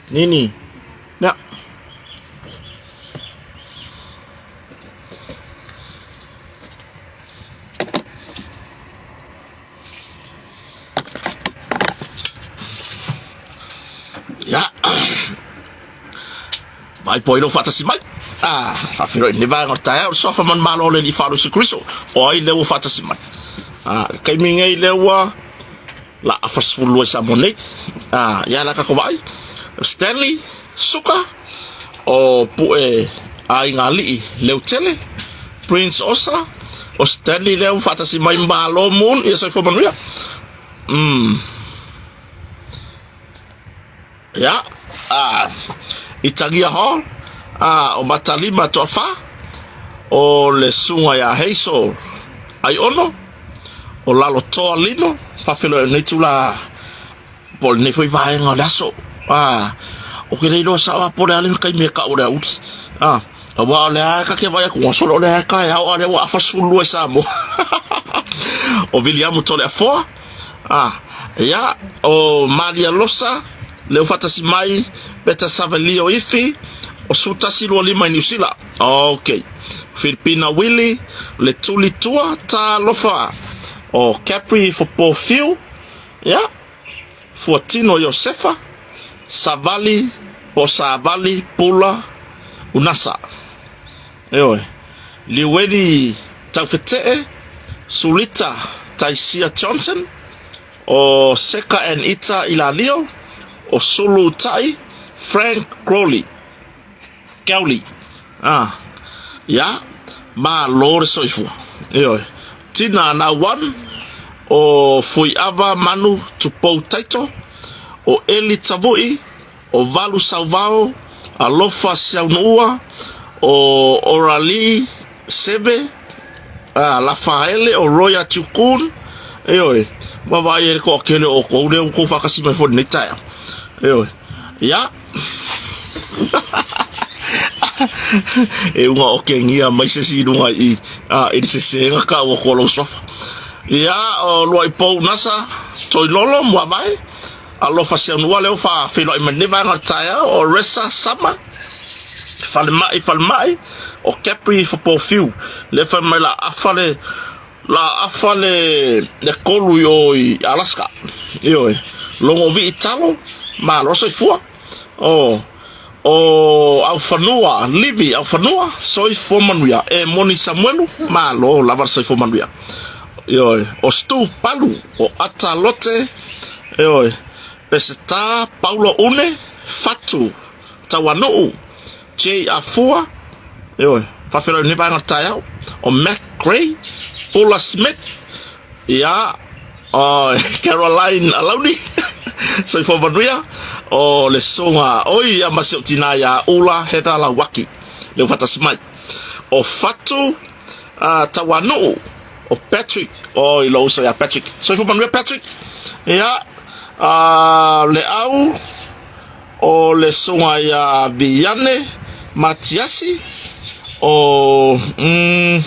Nini. Ya. Ya. Vai po i lou faatasi mai. Ah, faafeiloai i lenei vaega o le taeao, le suafa manumalo o le Alii Faalosi Keriso, o ai lea ua faatasi mai. Ah, le taimi nei lea ua la afa 12 i Samoa nei. Ah, ia la tatou vaai. Stanley Suka o Pue Aiga Alii Leutele, Prince Osa, o Stanley lea ua faatasi mai Malo Moon, ia soifua manuia. Mm. Ia, a, i Tangia Hall, a, o Matalima Toafa, o le susuga ia Hazel Aiono, o Lalotoa Lino, faafeiloai o lenei itula po o lenei foi vaega o le aso. A, ou te le iloa sao lava po o le a le taimi e tau o le aoauli. A, aua o lea lava ta te vaai atu, ua solo o lea lava e taeao a o lea ua afa 12 i Samoa. O Viliamu Toleafoa, A, ia, o Maria Losa, Leofatasi mai, Peta Savelio Ifi, o 1125 i Niu Sila. Ok. Filipina Willie, le Tuli Tua, Talofa. O Capri Fopofiu, ia, Fuatino Iosefa, Savali, po Savali Pula Unasa. Ioe. Liueli Taufetee, Sulita Taisia Johnson, o Seka and Ita Ilalio, o Sulu Tai, Frank Crowley, Cowley. Ah, ia, malo le soifua. Ioe. Tina Nauan, o Fuiava Manu Tupou Taito, o Eli Tavui, o Valu Sauvao, Alofa Siaunuua, o Oralii Seve, a Lafaele, o Roy Atiukun, ioe, vaavaai ai le toatele o outou lea ua outou faatasi mai foi i lenei taeao. Ioe, ia, e uga okegia mai se isi i luga i i, a, i le sesega tau atu o lou suafa. Ia, o Luaipou Nasa, Toilolo, Muavae, Alofa Seanua lea ua faafeiloai mai lenei vaega o le taeao, o Resa Sama, Falemai Falemai, o Capri Fopofiu, lea fai mai la afa le la afa le le kolu i o i Alaska. Ioe, Logovii Talo, malo soifua. O o Aufanua, Livi Aufanua, soifua manuia. E Moni Samuelu, malo lava le soifua manuia. Ioe, o Stu Palu, o Ata Lote, ioe, Peseta Paulo Une, Fatu Tauanuu, Jay Afua, ioe, faafeiloai i lenei vaega o le taeao, o Mac Gray, Paula Smith, ia, o Caroline Alauni, soifua manuia, o le susuga, oi, ia ma si ou tinā ia Ula Heather Lauaki, lea ua faatasi mai. O Fatu Tauanuu, o Patrick, oi lou uso ia Patrick, soifua manuia Patrick, ia, Leau, o le susuga ia Viane Matiasi, o, mm,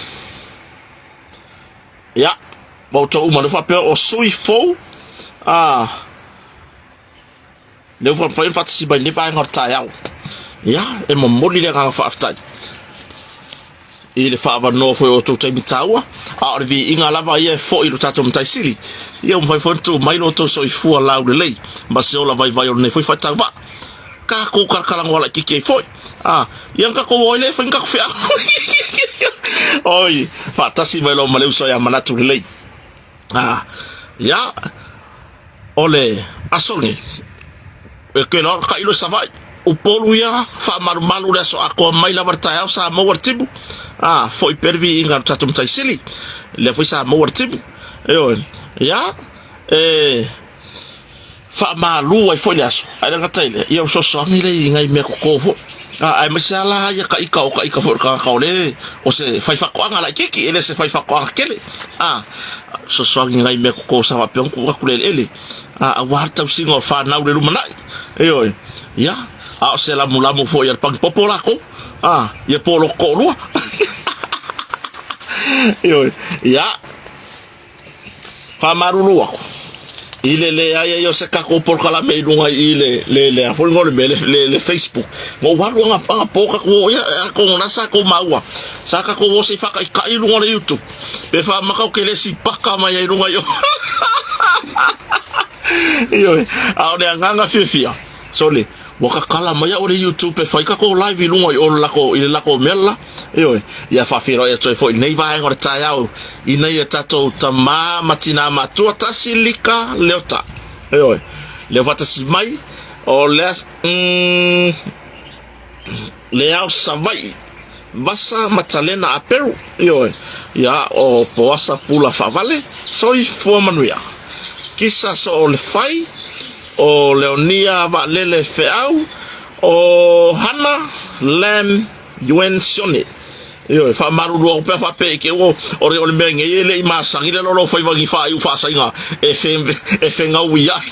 ia, ua outou uma lea faapea o sui fou, a, lea ua mafai ona faatasi mai lenei vaega o le taeao. Ia, e momoli le agaga faafetai i le faaavanoa foi o outou taimi taua, a o le viiga lava ia e foi i lo tatou Matai Sili. Ia ua mafai foi ona tuu mai lo outou soifua laulelei ma se ola vaivai o lenei foi faatauvaa. Tatou talatalanoa laitiiti ai foi. A, ia na tatou o ai lea e fai ni tatou feau. Oi, faatasi mai loa ma le uso ia Manatu Lelei. A, ia, o le aso lenei, e ke loa ka ilo Savaii. Upolu ia, faamalumalu le aso atoa mai lava le taeao sa maua le timu. A, foi pea le viiga o le tatou Matai Sili. Lea foi sa maua le timu. Ioe, ia, e faamalu ai foi le aso. Ae le gata i lea, ia ua fesoasoani lea i nai mea toto foi. A, aemaise lava la ia taita o taita foi o le tagata o le o se faifaatoaga laitiiti, e le se faifaatoaga tele. A, fesoasoani i nai mea toto sa faapea ona tuu atu le eleele, a, aua le tausiga o fanau i le lumanai. Ioe, ia, a o se lamulamu foi a le pagipopo latou, a, ia po o loto toalua. Ioe, ia, faamalulu atu. I le leai ai o se tatou polokalame i luga i le le le a foi le mea le le, le Facebook. Na ou alu aga aga po tatou o ia atonu la sa tou maua. Sa tatou o se i faataitai i luga o le YouTube. Pe faamata ou te le sipaka mai ai i luga i o. Ioe, a o le agaga fiafia, sole, ua tatala mai au e le YouTube e fai tatou live i luga i o le latou i le latou mea la. Ioe, ia faafeiloai atu ai foi i lenei vaega o le taeao ina ia tatou tamā ma tinā matua tasi lika leota. Ioe, leo faatasi mai o lea mm, le ao Savaii, Vasa Matalena Aperu, ioe, ia o Poasa Pula Faavale, Soifua Manuia. Kisa Soo le Fai, o Leonia Vaalele Feau, o Hana Lam Yuen Sione. Ioe, faamalulu atu pea faapea i te ua o le, o le mea nei e le i masani le lolo faiva ni faaiu faasaiga e fe, e fegaui ai.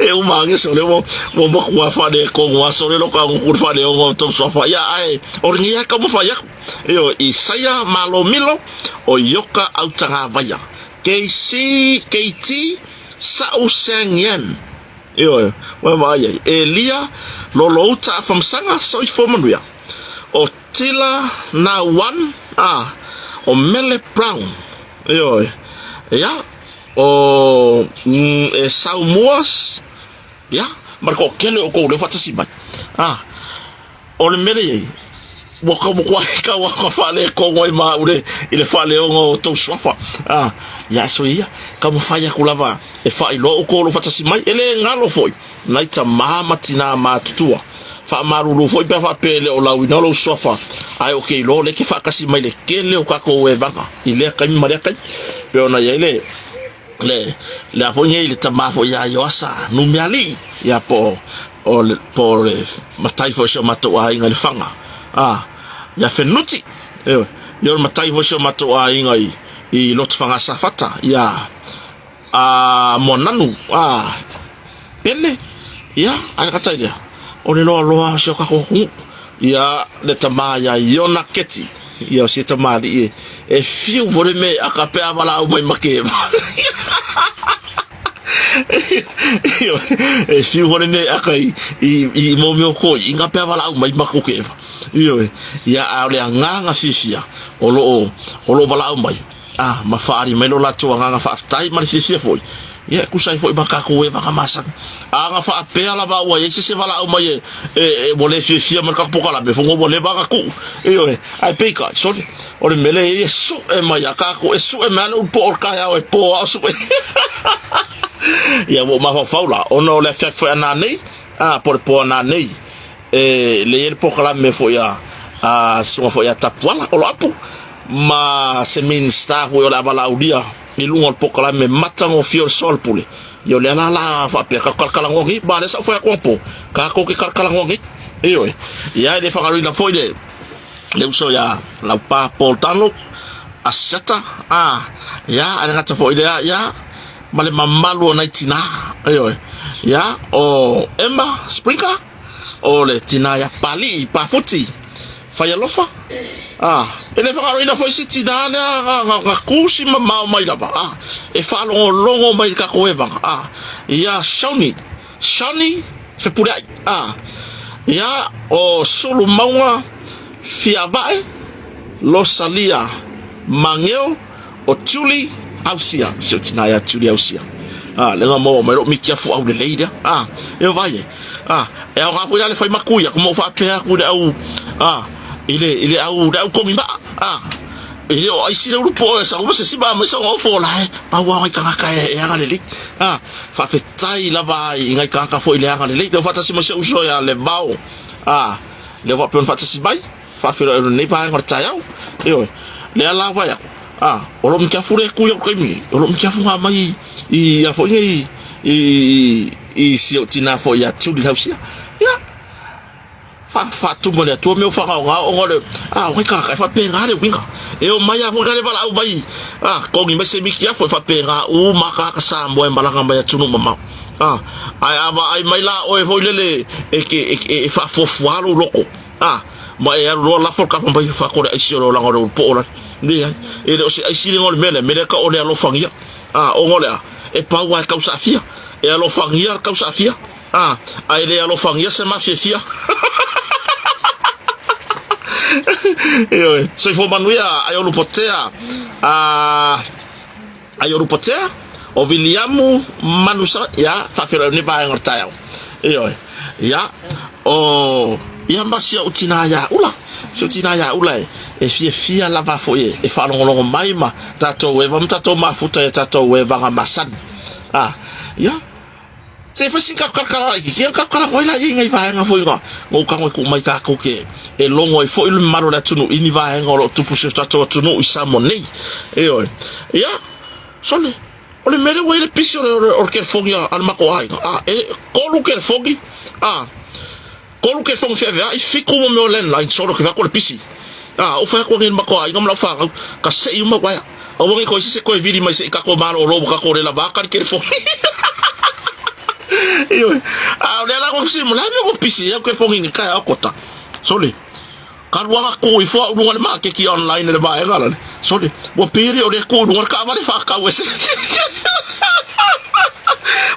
E uma age sole ua, ua matua faaletonu lava sole lo tagutu le faaleoga o tou suafa. Ia, ae o lenei lava e taumafai atu. Ioe, Isaia Malo Milo o Ioka Autagavaia. KC, KT, Sa'u Seng Yam. Ioe, ua vaai ai. Elia, Lolouta Afamasaga, Soifua Manuia. O Tila Nauan, a, o Mele Brown. Ioe, ia, o mm, Esau Muas, ia, ma le toatele o tou leo faatasi mai. A, O le mea lea i ai, ua tau matua tau aka faaletonu ai ma au le, i le faaleoga o tou suafa. A, ia aso ia, taumafai atu lava e faailoa outou o lo o faatasi mai. E le galo foi, nai tamā ma tinā matutua. Faamalulu foi pe a faapea e le o lauina lou suafa, ae ou te iloa o lea e te faatasi mai le tele o tatou evaga i lea taimi ma lea taimi. Pei ona i ai le, le, le a foi nei le tamā foi ia Ioasa Numealii, ia po o le, po o le matai foi o si o matou aiga i Lefaga, a, ia Fenuti, ioe, ia o le matai foi o si o matou aiga i, i Lotofaga Safata, ia a Moananu, a Pene, ia, a le gata i lea, o le loaloa o si o tatou atunuu, ia le tamā ia Iona Keti, ia o si tamalii e, e fiu foi le mea e aka pe a valaau mai ma keva. E fiu foi le mea e aka i, i, i mō mea o koi, i ngā pea valaau mai ma ko keva. Ioe, ia a o le agaga fiafia o lo o, o lo o valaau mai, a ma faaali mai lo latou agaga faafetai ma le fiafia foi, ia e tusa ai foi ma tatou evaga masani. A na faapea lava ua i ai se isi e valaau mai e, e, e ua le fiafia ma le tatou polokalame, fono ua leva ona tuu. Ioe, ae peitai, sole, o le mea lea e i ai e sue mai a tatou, e sue mai lava le ulu po o le taeao e po a o sue. Ia ua ou mafaufau la, ona o le afiafi foi a nanei, a, po o le po a nanei, e lea e i ai le polokalame foi a, a susuga foi a Tapuala, Oloapu, ma se Minista foi o le a valaaulia i luga o le polokalame matagofie o le soalepule. Ia o lea la la faapea ka kalakalanoa nei, ma lea sa ou fai atu anapo, tatou te kalakalanoa nei. Ioe, ia e le faagaloina foi le le uso ia Laupa Paul Dunlop, Asiata, a, ia, ae le gata foi i lea, ia, ma le mamalu o nai tinā, ioe, ia, o Emma Springer, o le tinā ia Palii Pafuti, Faialofa, a, e le faagaloina foi si tinā lea na, na, na tusi mamao mai lava, a, e faalogologo mai i le tatou evaga, a, ia Shauni, Shauni Fepuleai, a, ia, o Sulumauga Fiavae, Losalia Mageo, O Julie Ausia, si ou tinā ia Julie Ausia. A, lea na maua mai lou mitiafu aulelei lea. A, e vaai ai. A, e aoga foi la le fai makui aku ma ou faapea atu i le au, a, i le, i le au, le au kogi maa. A, e le o aisi le ulu po e sau ma se isi ma aemaise ona ofo la e, pau lava o nai tagata e, e agalelei. A, faafetai lava i nai tagata foi i le agalelei. Lea ua faatasi mai si ou uso ia Levao. A, lea ua faapea ona faatasi mai. Faafeiloai o lenei vaega o le taeao. Ioe, lea la vaai atu, a, o lou mitiafu lea e tui atu i le taimi nei, o lou mitiafu na aumai i a foi nei, i, i si ou tinā foi ia Julie Hausia. Ia, fa, faatumu e le Atua mea o faagaoga ona o le, a, o nai tagata e faapena le uiga. E omai lava foi la le valaau mai, a, togi mai se mitiafu e faapena uma tagata Samoa e malaga mai atunuu mamao. A, ae a vaai mai la oe foi lele e te, e, e faafuafua lou loto, A, ma e alu loa lafo le kapa mai fako le aisi o le olaga o le ulu po o lale. Leai, e le o se aisi lenei o le mea lea, mea lea ka o le alofagia. A, ona o le a? E pau lava e tausaafia. E alofagia le tausaafia, a, ae le alofagia se mafiafia. Ioe, soifua manuia ai o Lupotea, a, ai o Lupotea, o Viliamu Manusa, ia, faafeiloai nei vaega o le taeao. Ioe, ia, o, ia ma si ou tinā iā Ula, si ou tinā iā Ula e, e fiafia lava foi e, e faalogologo mai ma tatou eva ma tatou mafuta i a tatou evaga masani. A, ia, se i fai sina tatou kalakala laitiiti, ia ona tatou kala ai laia i nai vaega foi na ou tago e tuu mai tatou te e logo ai foi le mamalu o le atunuu i ni vaega o lo o tupu i si o tatou atunuu i Samoa nei. Ioe. Ia, sole, o le mea lea ua i ai le pisi o le, o le telefoni a, a le matou aiga, a, e tolu telefoni, a, Tolu kefoga feaveai, fitu mo mea o landline, solo ke vaku o le pisi. A, ou fai atu anei i le matou aiga ma lau fanau, ka sei uma uaea. Aua nei toe isi se toe vili mai se i tatou malolo ua tatou le lava aka le telefoni. Ioe. A o lea la ua fesili mai, o le a le mea ua pisi ai au telefoni nei taeao kota? Sole. Kaluaga tuu ifo au luga le maketi online le vaega lale. Sole, ua pei le o le tuu luga le taavale faatau ese.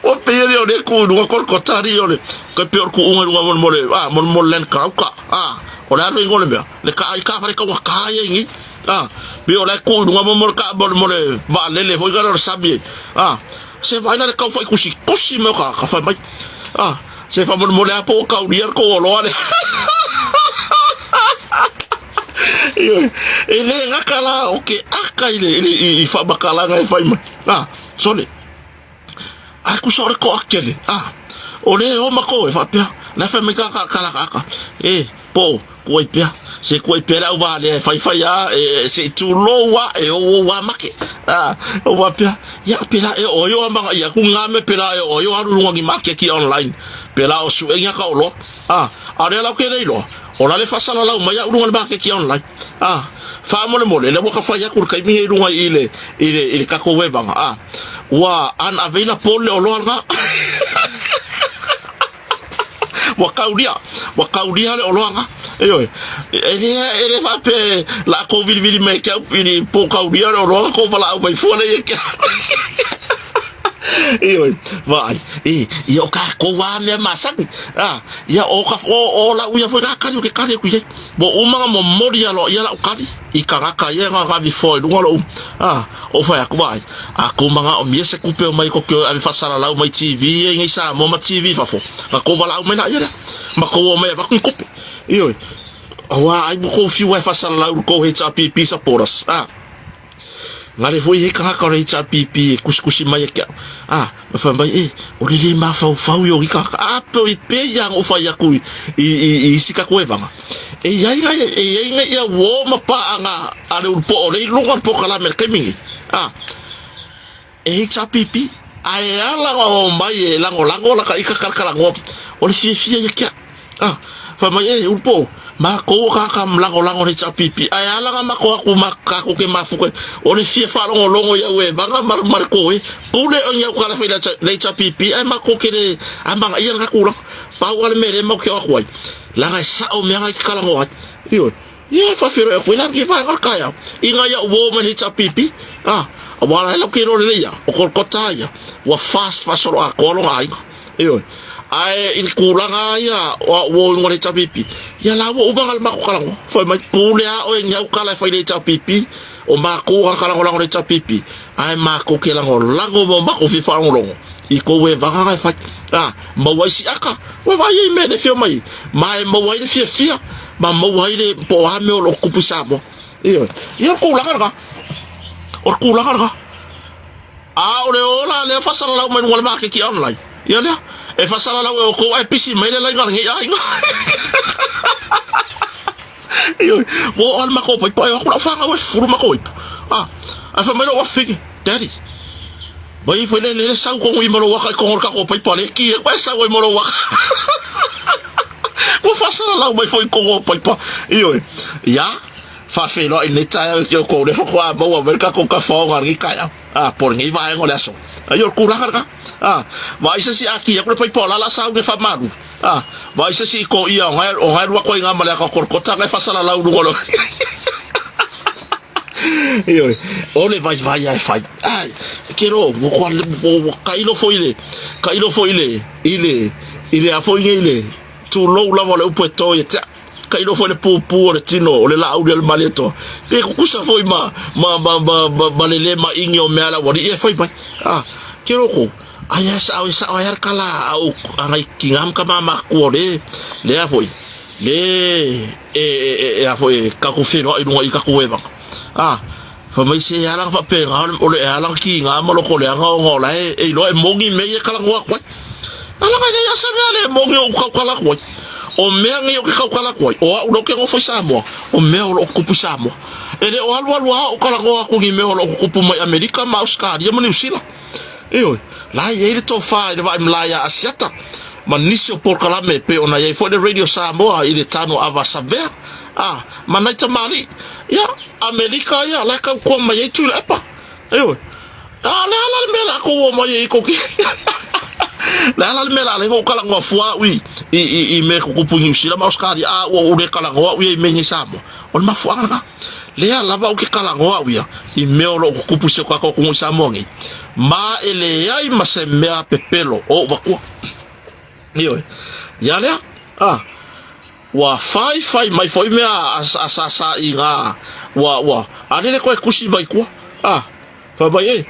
Ua pei le o le tuu luga kolokota ali o le kai pe o le tuuga i luga mo le ah mo mo land krauka. Ah, o le alu i le mea. Le ka i taavale taugata ia i Ah, pe o le tuu i luga mo le ka mo le mo le vaalele foi ka le sami ai. Ah, se vaai la le tau fai kusi kusi mai o ka ka fai mai. Ah, se faamolemole a po o kaulia le kou oloa lea. Ioe, e le gata la o ke aka i le, i le i, i faamatalaga e fai mai. Ah, sole. Ai kusa o le toatele. Ah, o le o matou e faapea. La fai mai ka ka ka la ka. E, po, kuai pea. Se kuai pea le auvaa lea e faifai a, e, se i tulou a, e ou ou a make. A, o faapea, ia, pela e o ai o amanga ia ku ngā mea pela e o ai o alu i luga ni maketi online. Pela o suʻe ni aka oloa. A, a o lea la ou ke le iloa, o la le faasalalau mai au i luga o le maketi online. A, faamolemole, lea ua ka fai atu i le taimi nei i luga i le, i le, i le tatou evaga. A, ua unavailable le oloa lena. Ua kaulia, ua kaulia le oloa Ioe, e le, e le faapea la kou vilivili mai ke au i po kaulia le oloa kou valaau mai fua le ia ke au. Ioe, vaai, e, ia o kākou a mea masani, a, ia o ka, o, o lau ia foi ngā kali o ke kali aku iai. Ua uma na momoli aloaia lau kali i tagata ia na gavi foa i luga lou, a, o whai aku vaai, a kou manaomia se kupe o mai ko ke ave faasalalau mai TV ia i nei Samoa ma TV fafo, na kou valaau mai laia lea, ma kou o mai avatu ni kupe. Ioe, auā ai mo kou fiu e faasalalau i le kou HRPP supporters, a. Ngare foi he tagata o le HRPP e kusikusi mai e ke au, a, ma fai mai, e, o le le mafaufau i o tagata, a, pe i pe ia o fai aku i, i, i, i isi ka koevaga. E iai ngai, e iai ngai ia uō ma paanga a le ulupo o le i luga o le polokalame le taimi nei, a, e HRPP, a e ala ona o mai e lagolago la ka ika kalakalagoa, o le fiafia ia ke au. A, fai mai, e, ulupo, makou o kāka lagolago le HRPP, ae ala na makou aku ma kākou ke mafuka, o le fia faalogologo iau e vaga ma, ma le koe, pule o iau kala fai le HRPP, ae makou ke le amanaia lena tulaga. Pau a le mea lea matou ke o atu ai, leaga e sao mea na e te talanoa ai. Ioe. Ia, e faafeiloai atu ai la lenei vaega o le taeao i nai au uo mai le HRPP, a, aua la e lau ke iloa lelei ia, o Kolkota ia, ua fast faasoloatoa lona aiga. Ioe. Ae i le tulaga lava ia o au uo i luga o le HRPP, ia la ua uma ona matou talanoa, fai mai, pule lava oe i ni au tala e fai i le HRPP, o matou tagata lagolago i le HRPP, ae matou te lagolago ma o matou fia faalogologo i kou evaga na e fai. A, maua ai siaka, ua vaai ai i mea e le afio mai ai, ma e maua ai le fiafia, ma maua ai le po o a mea o lo o tupu i Samoa. Ioe. Ia o le tulaga lena. O le tulaga lena. A o le ola lea faasalalau mai luga o le maketi online. Ia lea. E faasalalau e outou ae pisi mai le laina a lenei aiga. Ioe. Ua oo lava le matou paipa e o atu lau fanau e 10 matou ipu. A, ae fai mai lou afafine, Daddy, mai foi le le sau tonu i ma lou aka i tonu o le tatou paipa lea ki e koe sau ai ma lou aka. Ua faasalalau mai foi i tonu o paipa. Ioe. Ia, faafeiloai i lenei taeao i ke outou lea faatoa maua mai le tatou tafaoga i lenei taeao. A, po o lenei vaega o le aso. Ai o le tulaga lena. A, vaai se isi a ki aku le paipa o la la sau ne faamalu. A, vaai se isi i ko ia o ngai o ngai lua koe ngā ma le aka kolokota ngai faasalalau luga o le Ioe, o le vaivai a e fai. Ai, ke ro, ua kua, ua kailo foi le, kailo foi le, i le, i le a foi nei le, tulou lava o le upu e to ia te au. Kailo foi le pupū o le tino o le laauli a le Malietoa. Pe kukusa foi ma, ma, ma, ma, ma, ma le le maʻigi o mea a le aualii e fai mai. Ah, ke ro kou, ai a sao e sao ai a le kala a ou a ngai ki ngā mka ma makua o le, le a foi, le e, e, e, e a foi e kakou whenua i lunga i kakou ewaga. Ah, Fai mai se ala faapena o le ala ki ngā ma loko leaga ona o la e e iloa e mogi mea ia e kalanoa atu ai. Ala e leai lava se mea le mogi o ou tautala atu ai. O mea nei ou te tautala atu ai, o au lea ou te nofo i Samoa, o mea o lo o tutupu i Samoa. E le o alualu lava ou talanoa atu i ni mea o lo o tutupu mai Amerika ma Ausetalia ma Niu Sila. Ioe, la e i ai le tofa i le vaimalae ia Asiata ma nisi o polokalame e pei ona i ai foi le Radio Samoa i le tanu ava Savea, a, ma nai tamalii. Ia, Amerika ia, la e tautua mai ai Tuilaepa. Ioe. A, le a la le mea la kou o mai ai kou ki. Le a la le mea la le ou kalanoa fua au i, i, i, i mea tutupu i Niu Sila ma Ausetalia, a ua ou le kalanoa au ia i mea nei Samoa. O le mafuaaga lena. Lea lava ou te kalanoa au ia i mea o lo o tutupu i si o tatou atunuu i Samoa nei, ma e leai ma se mea pepelo o ou matua. Ioe. Ia lea, a, ua faifai mai foi mea a, a sa i ngā, ua, ua, a lele koe kusi mai tua, a, fai mai, e,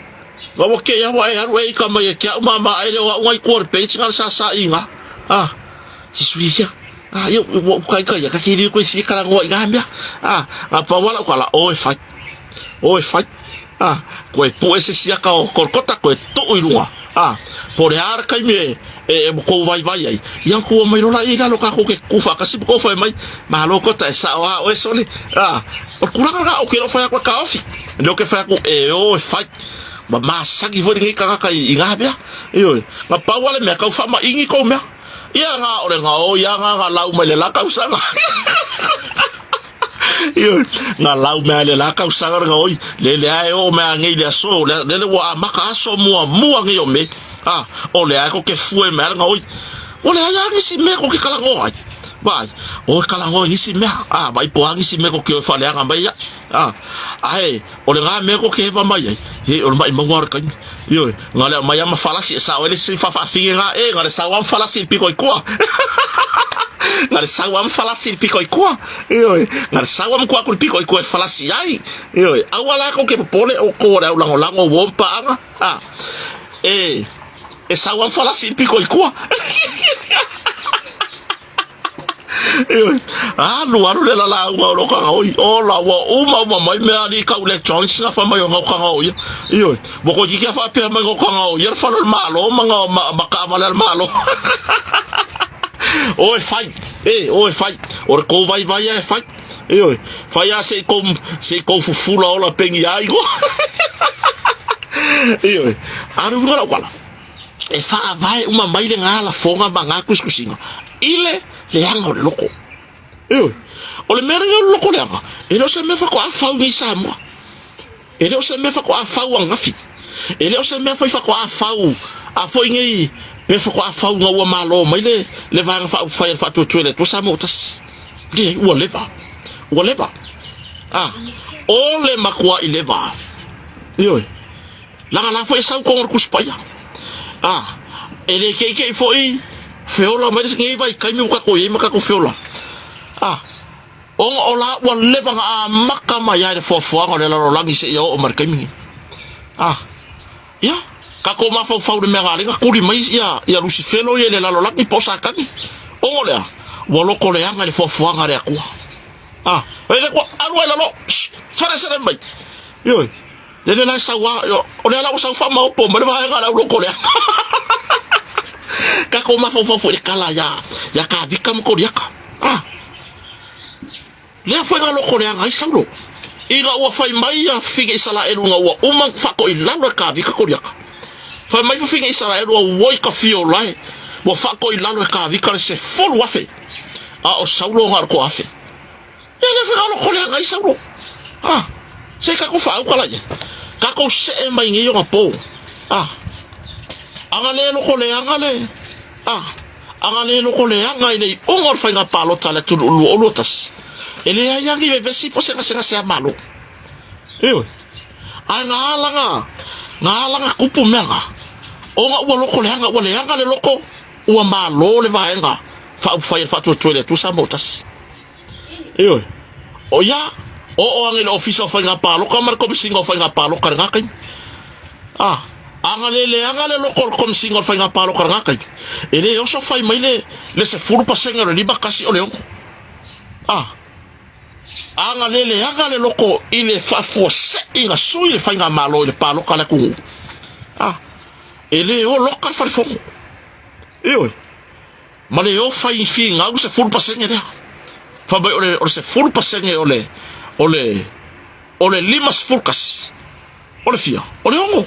nga ua kei awa e alu e ika mai e ke au mama e le o au ngai kua le page nga le sa sa i ngā, a, si sui ia, a, ia, ua uka ika ia, ka kiri koe si karangoa i ngā mea, a, ngā pawala ukala, o e fai, o e fai, a, koe poe se siaka o Kolkota, koe tuu i runga, a, po le a le taimi e, e, e kou vaivai ai, ia kua mai lola i lalo kākou ke kuku whaakasi ma kou whai mai, malo kota e sao a oe sole, a, o le tulaga lena, o ke lo whai aku e kaofi, leo ke whai aku e o e whai, ma masaki foi lenei tagata i, i ngā mea, ioe, nga pau a le mea, kau whaamaingi kou mea, ia ngā o le ngao, ia ngā ngā lau mai le la tausaga. Ioe, ngā lau mea le la tausaga le ngaoi, le lea e oo mea ngei le aso, le le ua amaka aso mua mua ngei o me, a, o lea e ko ke fue mea le ngaoi. O lea ia nisi mea ko ke kalangoa ai. Vai, o e kalangoa nisi mea, a, vai po a nisi mea ko ke o whaleanga mai ia, a, ae, O le ngā mea ko ke hewa mai ai, he o le mai maunga o le kaimi. Ioe, ngā lea mai ama falasi e sao ele si whawhawhinge ngā e, ngā le sao am falasi i piko i kua. Ngā le sao am falasi i piko i kua. Ioe, ngā le sao am kua ku piko i kua e falasi ai. Ioe, aua la ko ke popole o ko le au lango lango wompa anga. A, e, e sao am falasi i piko i kua. Alu alu le lalauga o loko oi ola ua uma uma mai mea ali kau electronics nga fa mai o ngau kanga o ia. Ioe, mo ko kiki fa pea mai ngau kanga o ia le falo le malo ma ngau ma, ma ka vale le malo. O e fai, e, o e fai, o le kou vai vai e fai. Ioe, fai a se i kou, se i kou fufula ola pengi ai go. Ioe, alu ngala wala. E faavae uma mai le ngā lafoga ma ngā kusikusiga i le leaga o le loko. Ioe, o le mea lenei o le loko leaga, e le o se mea faatoa fau nei i Samoa. E le o se mea faatoa fau ananafi. E le o se mea foi faatoa fau a foi nei pe faatoa fau ina ua malo mai le, le Vaega Faaupufai a le Faatuatua i le Atua Samoa ua tasi. Leai, ua leva. Ua leva. A, o le matuai leva. Ioe. Laga la foi e sau tonu o le Tusi Paia. A, e le keʻikeʻi foi feola mai le nei vaitaimi ua tatou i ai ma tatou feola. A, ona o la ua leva na amata mai ai le foafoaga o le lalolagi seia oo mai le taimi nei. A, ia, tatou mafaufau i le mea na ala ai na tuli mai ia, ia Lusifelo ia i le lalolagi po o Satani. Ona o le a? Ua loto leaga i le foafoaga a le Atua. A, e le Atua, alu ai lalo, shh, selesele mai. Ioe. Lele la e sau a, o lea la ua sau faamaopo mai le vaega a le au loko lea. Tatou mafaufau foi i le kala ia, ia Kavika ma Koliaka. Ah. Lea foi nga loko leaga ai Saulo. Ina ua fai mai ia fafine Isaraelu ina ua uma faatoilalo e Kavika Koliaka. Fai mai fafine Isaraelu auoi ka fio lae. Ua faatoilalo e Kavika le 10,000. A o Saulo na o le 1,000. E le whakaaro kore anga i Saulo. Ah, se kako whaauka la ia. Kako see mai nei ona pō. Ah, anga le loko le anga le. Ah, anga le loko le anga i le iuga o le faiga palota a le atunuu 2021. E leai lava ni vevesi po o se gasegase a Malo. Ioe. Ae na ala na. Nga ala na tupu mea nga, ona ua loko leaga, ua leaga le loko, ua malo le vaega faaupufai a le Faatuatua i le Atua Samoa ua tasi. Ioe. O ia, oo ane i le Ofisa o Faiga Palota ma le Komesina o Faiga Palota i lena taimi. A, ana le leaga le loko o le Komesina o le Faiga Palota i lena taimi, e le oso fai mai le, le 10% o le 51 o le 6. A, ana le leaga le loko i le faafuasei na sui le Faigamalo i le palota a le atunuu, a, e le o loka le falefono. Ioe. Ma le o fai finau le 10% lea. Fai mai o le, o le 10% o le, o le, o le 51, o le fia? O le 6.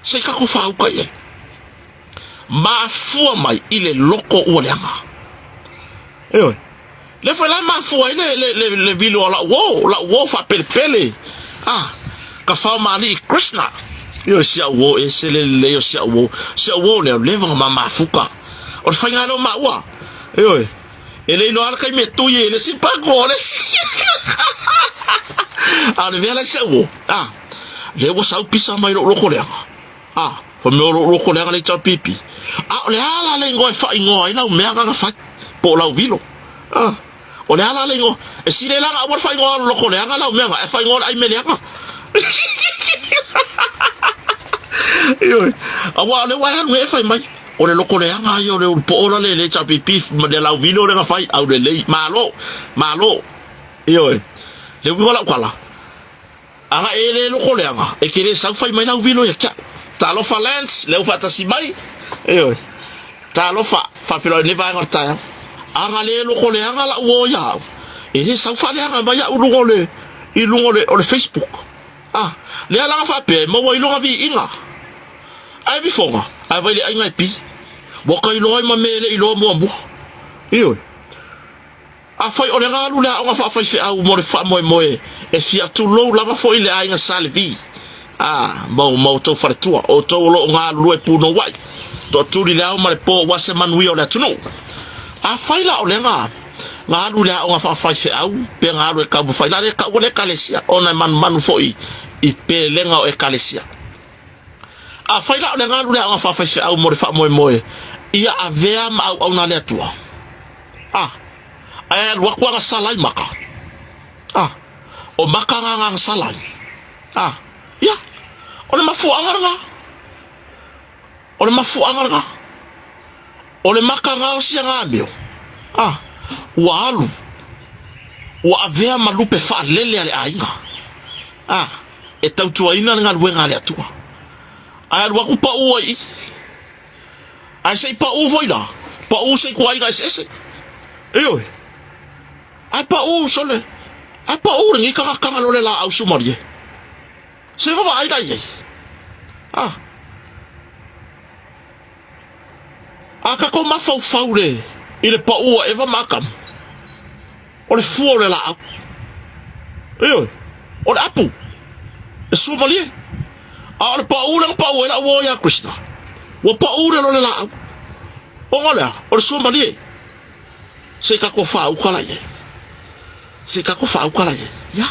Se i tatou faauka i ai. Mafua mai i le loko ua leaga. Ioe. Lea foi la e mafua ai le, le, le, le vilo a lau uo, lau uo faapelepele. Ah, ka fao ma alii Krishna. Ioe, si au uo e se le lelei o si au uo. Si au uo lea, leva na mamafuka. O le faiga lea o maua. Ioe, e le iloa le taimi e tui ai le isi pago o le isi. A o le mea la i si au uo, ah, lea ua sau pisa mai lou loko leaga. A, fai mai o lou loko leaga le HRPP. A o le a la le igoa e faaigoa ai lau mea na na fai, po o lau vilo? A, o le a la le igoa? E sili ai la ona aua le faaigoa o le loko leaga lau mea na, ae faaigoa o le aime leaga. Ioe, aua o lea ua e alu nei e fai mai, o le loko leaga ia o le ulupoo la le HRPP ma le lau vilo lea na fai, aulelei, malo, malo. Ioe, le uiga o lau tala, Aga e le loko leaga, e te le sau fai mai lau vilo ia te au. Talofa Lance, lea ua faatasi mai. Ioe. Talofa, faafeiloai i lenei vaega o le taeao. Aga le loko leaga lau uo ia au, e le sau faaleaga mai au i luga o le, i luga o le, o le Facebook. Ah, lea la faapea e maua ai lona viiga. Ae vifoga, ae vai le aiga e pi. Ua ka iloa ai ma mea e le iloa muamua. Ioe. Afai o le galu le aoga faafaifeau mo le faamoemoe e fia tulou lava foi le aiga Sa Levi, a, ma ma outou faletua, outou o lo o galulue punouai, toatuli le ao ma le po aua se manuia o le atunuu. Afai la o le ga, galu le aoga faafaifeau pe galu e taumafai la le taua le Ekalesia ona e manumanu foi i pelega o Ekalesia. Afai la o le galu le aoga faafaifeau mo le faamoemoe ia avea ma auauna a le Atua, a, ae alu atu aga sala ai maka, a, o maka nga aga sala ai, a, ia, o le mafuaaga lena, o le mafuaaga lena, o le maka gaosi aga amio, a, ua alu, ua avea ma lupe faalele a le aiga, a, e tautuaina le galuega a le Atua. Ae alu atu pau ai i. Ae se i pau foi la, pau se ituaiga eseese. Ioe. Ae pau sole, ae pau lenei tagataga loa le laau sumalie. Se vaavaai la i ai. Ah. A tatou mafaufau le i le pau a Eva ma Atamu, o le fua o le laau. Ioe, o le apu, e suamalie. A o le pau lea na pau ai lau uo ia Krishna, ua pau le loa le laau. Ona o le a? O le suamalie. Se i tatou faauka la i ai. Se i tatou faauka la i ai. Ia.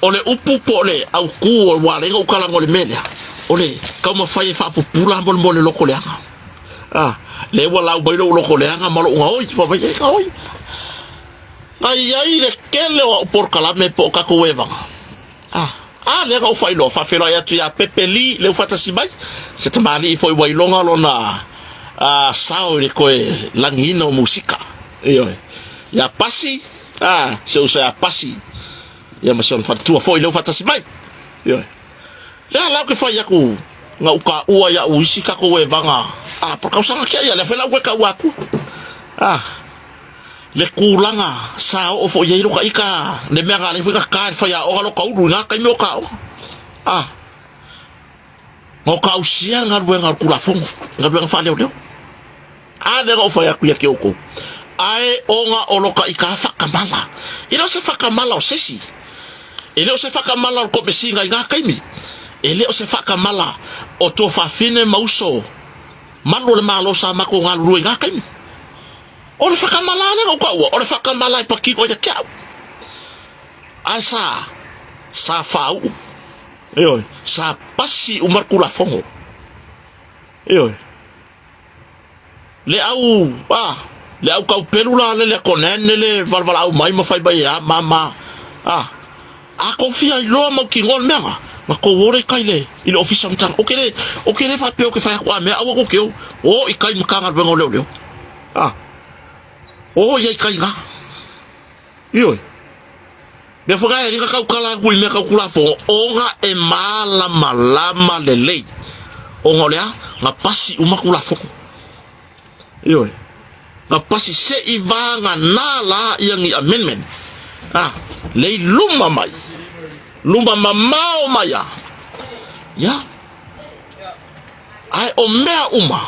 O le upu po o le autu ua ala ai ona ou talanoa i le mea lea, o le taumafai e faapupula mo le loko leaga. A, lea ua lau mai lou loko leaga ma lou gaoi, fai mai, e gaoi. Na i ai le tele o au polokalame po o tatou evaga. A, a lea na ou faailoa, faafeiloai atu ia Pepe Lee, lea ua faatasi mai, se tamalii foi ua iloga lona a, sao i le toe lagiina o musika. Ioe. Ia Pasi, a, si ou uso ia Pasi, ia ma si ona faletua foi lea ua faatasi mai. Ioe. Lea la ou te fai atu, na ou taua ia'u isi tatou evaga, a, po o le tausaga tea ia, lea foi la ou toe taua atu. A. Le tulaga sa oo foi i ai lota ita le mea na ala ai foi na ta e le faiaoga lota ulu i na taimi o ta aoga. A, na o tausia le galuega o le Tulafono, galuega faaleoleo. A lea na ou fai atu ia te outou, ae ona o lota ita faatamala. E le o se faatamala o se isi, e le o se faatamala o le Komesina i na taimi, e le o se faatamala o tuafafine ma uso malu o le Malo sa matou galulue i na taimi. O le whakamala lea na ou taua, o le whakamala e patino ia te au. Ae sa, sa whāuu. Ioe, sa pasi uma le Tulafono. Ioe. Le au, a, le au taupelu la le le konene le valaau mai ma fai mai a mama. A, a kou fia iloa mautinoa le mea na, na kou o le kai le, i le ofisa o matanga. O ke le, o ke le faapea o ke fai atu a mea aua kou te o, o i kai Matagaluega o Leoleo. A, o ia i kai na. Ioe. Mea foi e ringa kau kala atu i mea kau Tulafono, ona e malamalama lelei. Ona o le a? Na pasi uma Tulafono. Ioe. Na pasi se i vagana la ia ni amendment. A, lei luma mai. Luma mamao mai a. Ia. Ae o mea uma,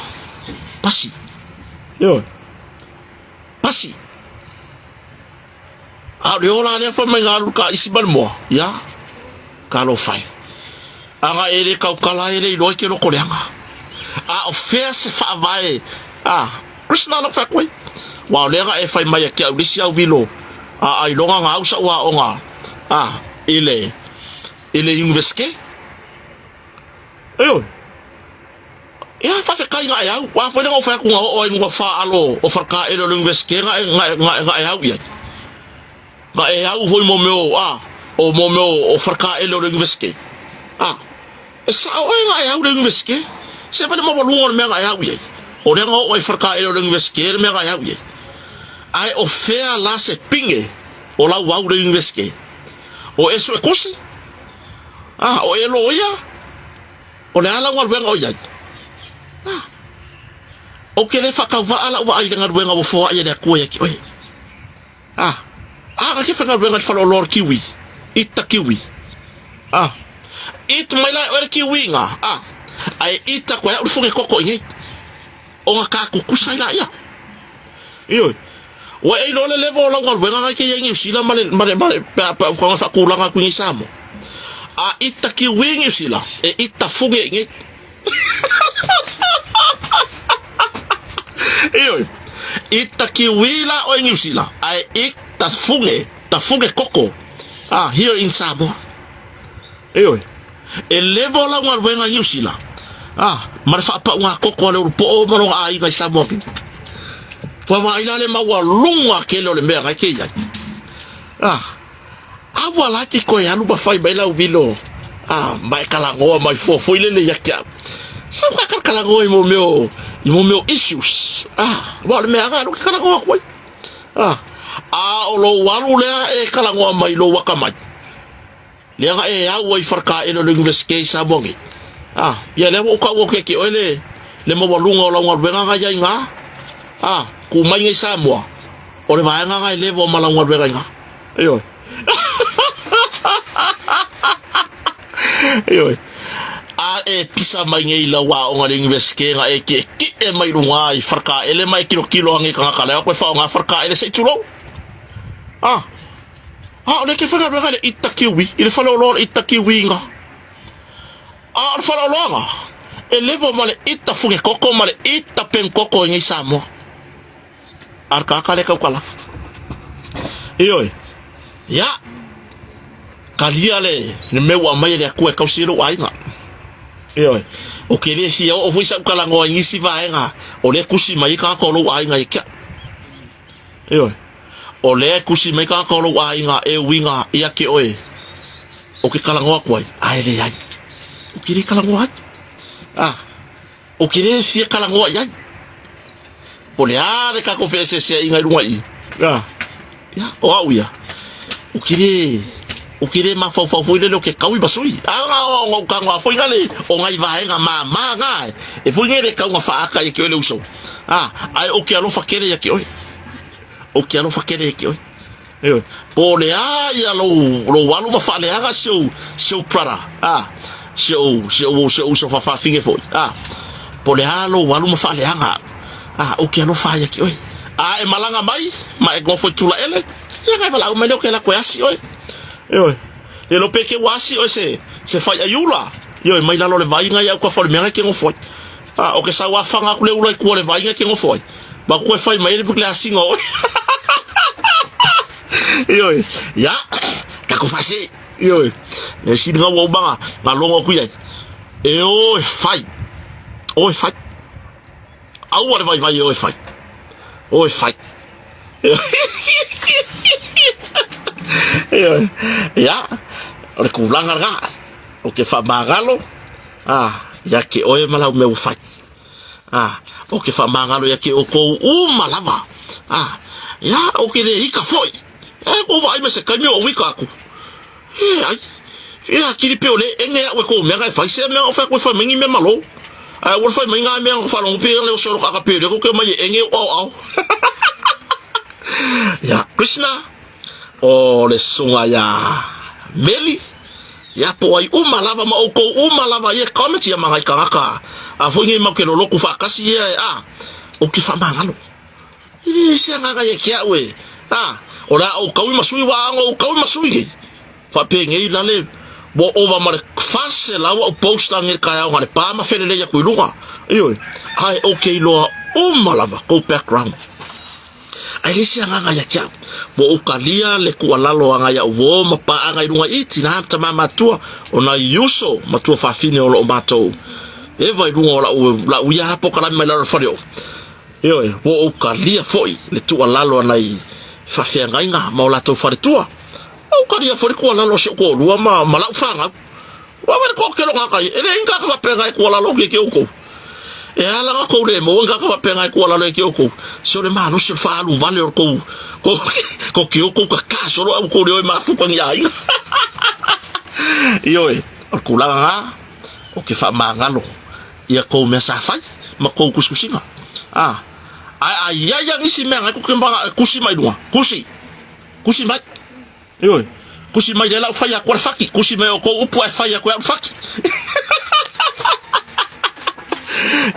pasi. Ioe. Pasi. A o le ola lea fai mai ga alu ka isi ma le moa, ia, talofa e. A ga e le tautala e le iloa i ke loko leaga. A o fea se faavae a Krishna lau fai atu ai. Ua o lea ga e fai mai ia te au i le isi auvilo a ailoga ga au sa'u aoga a i le i le Universite. Ioe. Ia, faafetai ga e au. Ua foi lea na ou fai atu na oo ai luga faalo o Falekaele o le Universite ga e, ga e, ga e, ga e au i ai. Ga e au foi mo mea o, a, o mo mea o, o Falekaele o le Universite. A, e sao oe ga e au le Universite. Se fai le maualuga o le mea ga e au i ai. O lea na oo ai Falekaele o le Universite le mea ga e au i ai. Ae o fea la se pine o lau au le Universite? O e suetusi? A, o e loia? O le a lau galuega o i ai? A, ou te le faatauvaa lau vaai i le galuega ua foai e le Atua ia te oe. A, a na te faigaluega i le faleoloa o le kiwi, eat the kiwi. A, eat mai la e oe le kiwi na, a, ae eat atu e au le fune koko i nei. Ona ka kukusa ai laia. Ioe. Ua e iloa le level o lau galuega na e te i ai i Niu Sila ma le, ma le, ma le, pe a, pe a ua faatulaga atu i nei Samoa. A ita kiwi i Niu Sila, e ita fune i nei. Ioe. Ita kiwi la oe i Niu Sila, ae ita fune, ta fune koko, ah, here in Samoa. Ioe. E level lau galuega i Niu Sila, a, ma le faapauga koko a le Ulupoo ma lona aiga i Samoa nei. Ua vaai la le maualuga tele o le mea na e te i ai. A, a ua la te toe alu ma fai mai lau vilo, a, ma e talanoa mai fua foi lele ia te au. Sau ka talanoa i mo mea o, i mo mea o issues. A, aua o le mea lava lea ou te talanoa atu ai. A, a o lou alu lea e talanoa mai i lou atamai. Lea na e au ai i Falekaele o le Universite i Samoa nei. A, ia lea ua ou tau atu ia te oe le, le maualuga o lau galuega na i ai ina. A, ku mai nei Samoa, o le vaega na e level ma lau galuega i ina. Ioe. Ioe. A e pisa mai nei i lau aoga i le Universite na e kiekie mai luga i Falekaele ma e kilokilo ane i tagata lea koe faaaoga Falekaele se i tulou. A, A o lea ke faigaluega i le ita kiwi, i le faleoloa o le ita kiwi nga. A o le faleoloa nga, e level ma le ita fune koko ma le ita pen koko i nei Samoa. A le tagata lea e tautala. Ioe, ia, talia le, le mea ua aumai e le Atua e tausi ai lou aiga. Ioe, o ke le fia oo foi sa'u talanoa i nisi vaega o lea e tusi mai ai tagata o lou aiga ia te a'u. Ioe. O lea e tusi mai tagata o lou aiga e uiga ia te oe o ke talanoa atu ai, ae leai. Ou te le talanoa ai. A, ou te le fia talanoa i ai. Po o le a le tatou feeseeseaiga i luga i i. A, ia, o au ia, ou te le, ou te le mafaufau foi lele o ke kaui ma sui. A, na o ou tagoa foi na le, o nai vaega mama na e, e foi nei le kauga faata ia te oe le uso. A, ae ou te alofa tele ia te oe. Ou te alofa tele ia te oe. Ioe. Po o le a ia lou, lou alu ma faaleaga si ou, si ou brother, a, si ou, si ou, si ou uso faafafine foi, a, po o le a lou alu ma faaleaga, a, ou te alofa ia te oe. A e malaga mai, ma e nofo i Tulaele, ia na e valaau mai lea ou te alu atu e asi oe. Ioe. Le iloa pe te ua asi oe se, se faiaiula, ioe, mai lalo o le vai na i autafa o le mea na e te nofo ai. A, o ke sau a whanga aku le ula i kua le vainga ke ngofo ai. Ma koe whai mai le le asinga oi. Ioi. Ya, ka ko fasi. Ioi. Le sili nga ua uma nga logo aku i ai. E o e fai. O e fai. Aua le vaivai e o e fai. O e fai. Ia, o le kulaga lena. O ke faamagalo, a, ia te oe ma lau mea ua fai. A, o ke faamagalo ia te outou uma lava. A, ia, o ke le ika foi. E, kou vaai ma se taimi o ou ika aku. E ai, e atili pe o le enge au e kou mea e fai se mea o fai aku e fai mai ni mea malo. Ae ua fai mai ngā mea na faalogo pe le o solo ka pe le ko ke mai e enge o au au. Ya, Krishna, o le susuga ia Meli, ia po ai uma lava ma oukou uma lava ia comments ia ma ngai tagata a foi nei mau ke loloku faatasi ia e a o ke faamagalo. E le se agaga ia ke au e a o le a ou kaui ma sui wa anga ou kaui ma sui nei. Faapenei la le ua ova ma le 400 au post ange le taeao na le pa ma felelei atu i luga. Ioe, ae ou te iloa uma lava kou background. Ae leai se agaga ia te au. Ua ou talia le tuualalo a nai au uo ma paaga i luga i tina ma tama matua o nai uso ma tuafafine o loo matou eva i luga o lau lau ia pokalame mai lalo o le fale oo. Ioe, ua ou talia foi le tuualalo a nai faafeagaiga ma o latou faletua. Ua ou talia foi le tuualalo a si ou toalua ma ma lau fanau. Ua vaai le toatele o tagata ia, e leai ni tagata faapena e tuualalo atu ia te outou. E ala ona tou le maua ni tagata faapena e tuualalo ia te outou, se o le malosi o le faaalu vale o le tou, tou te o tou tata solo ae ua tou le o e mafuta ni aiga. Ioe, o le tulaga lena, ou te faamagalo ia tou mea sa fai ma tou tusitusiga. A, ae a i ai lava nisi mea na e tou te tusi mai luga, tusi, tusi mai. Ioe, tusi mai lea la u fai atu a le faki, tusi mai o kou upu ae fai atu e au le faki.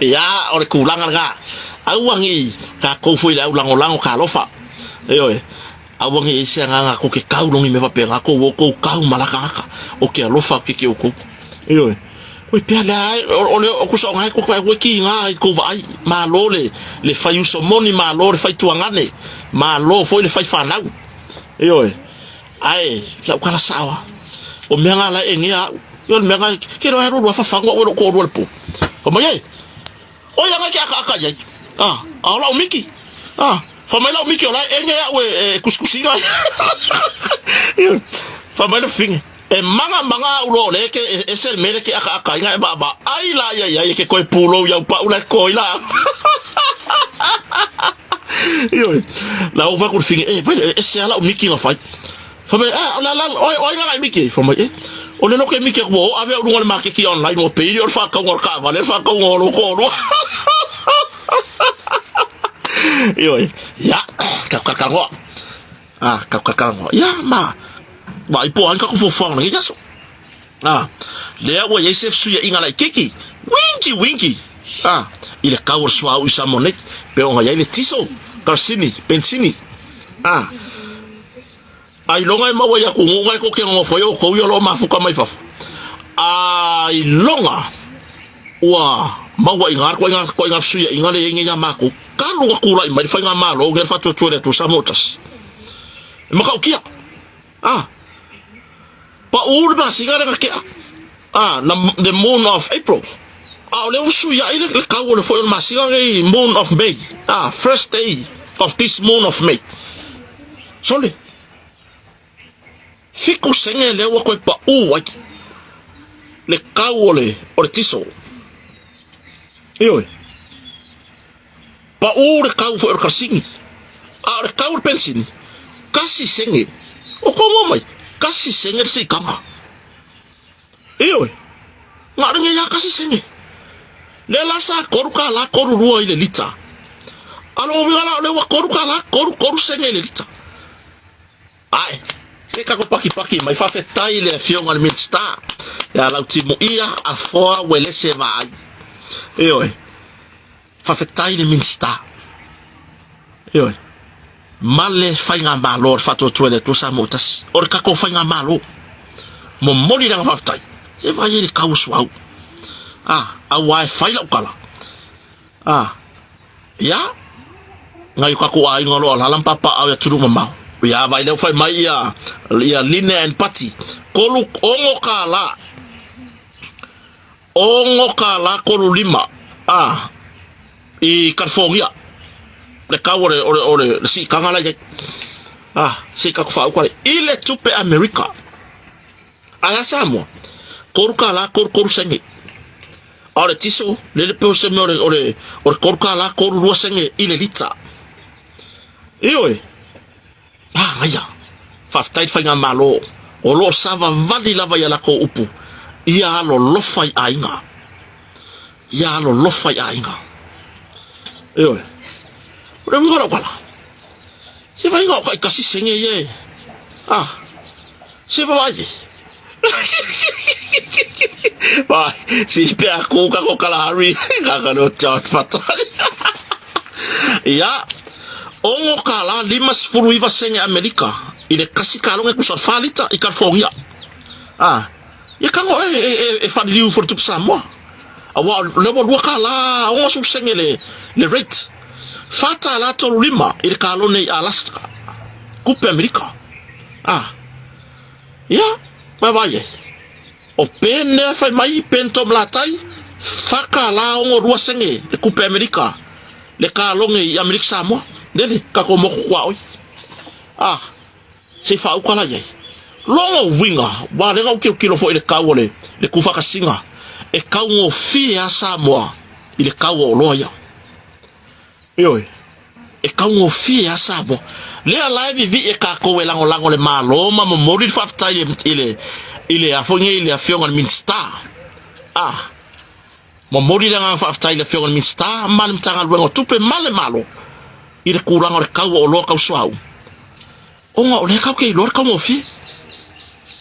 Ia, o le tulaga lena. Aua ne i tatou foi le au lagolago talofa. Ioe, aua ne i i ai se agaga tou te tau logi mea faapena, tou o tou tau ma la tagata, o ke alofa atu ke outou. Ioe, oi pea lea e, o le o kusa o ngai ko kai ki ngā i kou vaai, malo le, le fai uso moni, malo le fai tuagane, malo foi le fai whanau. Ioe, ae lau tala sao lava, o mea nga la e egea au. Ioe, o le mea nga, ke iloa e alu alu fafagu au e lou toalua i le po. Fai mai e, oi aga e ke akaaka i ai, a, a o lau miki, a, fai mai lau miki o la e ege au e, e kusikusiga ai. Ioe, fai mai le fafine, e maga maga au loa o lea e ke, e ese le mea lea e ke akaaka ai na e vaavaai la ia i ai e ke toe pulou i au pau la e koi la. Ioe, la ou fai atu i le fine, e, vai le, ese lava lau miki na fai. Fai mai, ah, o le a la, o ai, o ai nga nai miki? Fai mai, e, o le loke miki atu ua o ave au i luga o le maketi online, ua pei o le faatauga o le taavale, le faatauga o lou toalua. Ioe, ia, tatou talatalanoa. Ah, tatou talatalanoa. Ia, ma, vaai po o ai ni tatou fuafuaga o lenei aso. A, lea ua i ai se fesuiaiga laitiiti, winky winky, a, i le kau o le suauu i Samoa nei, pei ona i ai le tiso, karasini, penisini, a, ailoga e maua i atunuu na e tou te nonofo ai outou ia o lo o mafuta mai fafo, ailoga ua maua i ina le ituaiga fesuiaiga lea e i ai nei ia matou, talu ona tulai mai le faigamalo lenei o le Faatuatua i le Atua Samoa Tasi. E matautia, a. Pau le masina lea na tea, ah, na, the moon of April. A o lea ua fesuiai le, le kau o le foi o le masina nei, moon of May. Ah, first day of this moon of May. Sole, 7 sene lea ua toe pau ai le kau o le, o le tiso. Ioe. Pau le kau foi o le karasini, a o le kau o le penisini, 1 sene. O kou mua mai, 1 sene le sikaga. Ioe, na o lenei lava 1 sene. Lea la sa $3 32 i le lita. A o lona uiga la o lea ua $3 33 sene i le lita. Ae, ke tatou pakipaki mai, faafetai i le Afioga i le Minisita ia Lautimuia Afoa Uelese Vaai. Ioe. Faafetai i le Minisita. Ioe. Ma le faigamalo o le Faatuatua i le Atua Samoa Tasi. O le tatou faigamalo. Momoli le aga faafetai. E vaai ai le tau o suauu. A, aua e fai lau tala. A, ia, nai o tatou aiga o lo o alaala ma papaaao i atunuu mamao. Ia, vaai lea ua fai mai ia, ia Line and Pati. $6, $6.35 a i California le kau o le, o le, o le, le siitaga la i ai. Ah, se i tatou faauka le i le tupe Amerika. Ae a Samoa, $3 33 sene. A o le tiso, le le peo se mea o le, o le, o le $3 32 sene i le lita. Ioe, Manaia! Faafetai le Faigamalo o lo o savavali lava i a latou upu, ia alolofa i aiga. Ia alolofa i aiga. Ioe. O le uiga o lau tala, se vaaiga o taitasi sene ia e, a, se vaai e. Vai, si pe aku ka ko Kalahari, ka ka no John Fatali. Ia, $6.59 sene Amerika i le kasi kalone kusa fa lita i California. Ah, ia kango e e e, e whaliliu for tupe Samoa. Aua le ua $2.60 sene le le rate. $4.35 i le kalone i Alaska. Kupe Amerika. Ah, Ia, vaavaai ai. O pene e fai mai, pene tō malatai, $4.62 sene le kupe Amerika, le kalone i Amerika Samoa. Lele, kako moku kua oi. Ah, se i whaauka la iai. Longo winga, wā lenga u kilo kilo fo i le kau o le, le kūwhakasinga, e kau ngō a Samoa i le kau o oloa ia. Ioe, e taugofie lava Samoa. Lea la e vivii e tatou e lagolago le Malo ma momoli le faafetai i le, i le, i le a foi nei i le Afioga i le Minisita. A, momoli le agaga faafetai i le Afioga i le Minisita ma le Matagaluega o Tupe ma le Malo i le tulaga o le tau o oloa tau suauu. Ona o lea tatou te iloa le taugofie.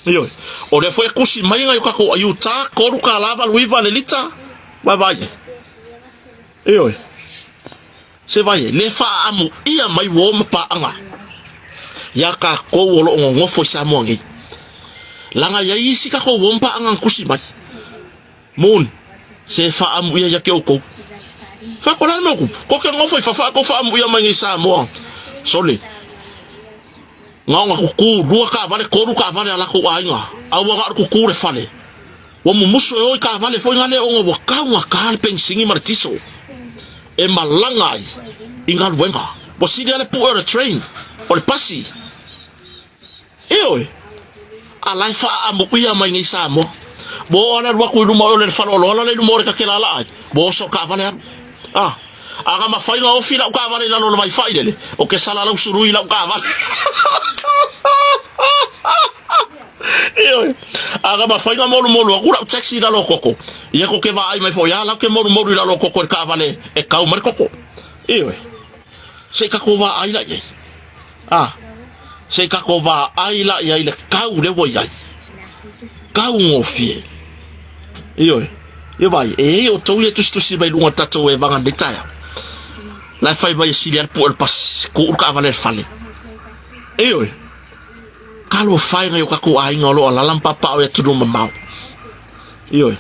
Ioe, o lea foi e tusi mai nai o tatou aiuta, $3.89 le lita, vaavaai ai. Ioe. Se vai e, le faaamu ʻia mai uo ma paaga iā kākou o lo o nonofo i Samoa nei. Laga i ai isi kākou uo ma paaga na tusi mai. Moon, se faaamu ʻia ia ke oukou. Fai ko lana mea kupu, ko ke nofo i fafo a kou faaamu ʻia mai nei Samoa. Sole. Ngaoga kuku, lua kaavale, tolu kaavale a lakou aiga. A ua na o le kuku le fale. Ua mumusu e o i kaavale foi ngale ona ua taugata le penisini ma le tiso e malaga ai i galuega. Ua sili a le pue o le train, o le pasi. Ioe, a la e faaamuia mai nei Samoa. Ua oo a le alu atu i luma o le faleoloa la i luma o le takelala ai, ua oso kaavale alu. Ah, a na mafai ona ofi lau kaavale i lalo o le vaifai lele, o ke salalau sului i lau kaavale. Ioe, a na mafai ona molumolu atu lau taxi i lalo o koko, ia ko ke vaai mai foi, a lau ke molumolu i lalo o koko i le kaavale e kau mai le koko. Ioe, se i tatou vaai la i ai. A, se i tatou vaai la i ai le kau lea ua i ai. Kaugofie. Ioe. Ia vai, e ei outou ia tusitusi mai luga o le tatou evaga nei taeao. La e fai mai e sili ai le pue o le pasi, kuu le kaavale i le fale. Ioe. Talofa e nai o tatou aiga o lo o alala ma papaaao i atunuu mamao. Ioe.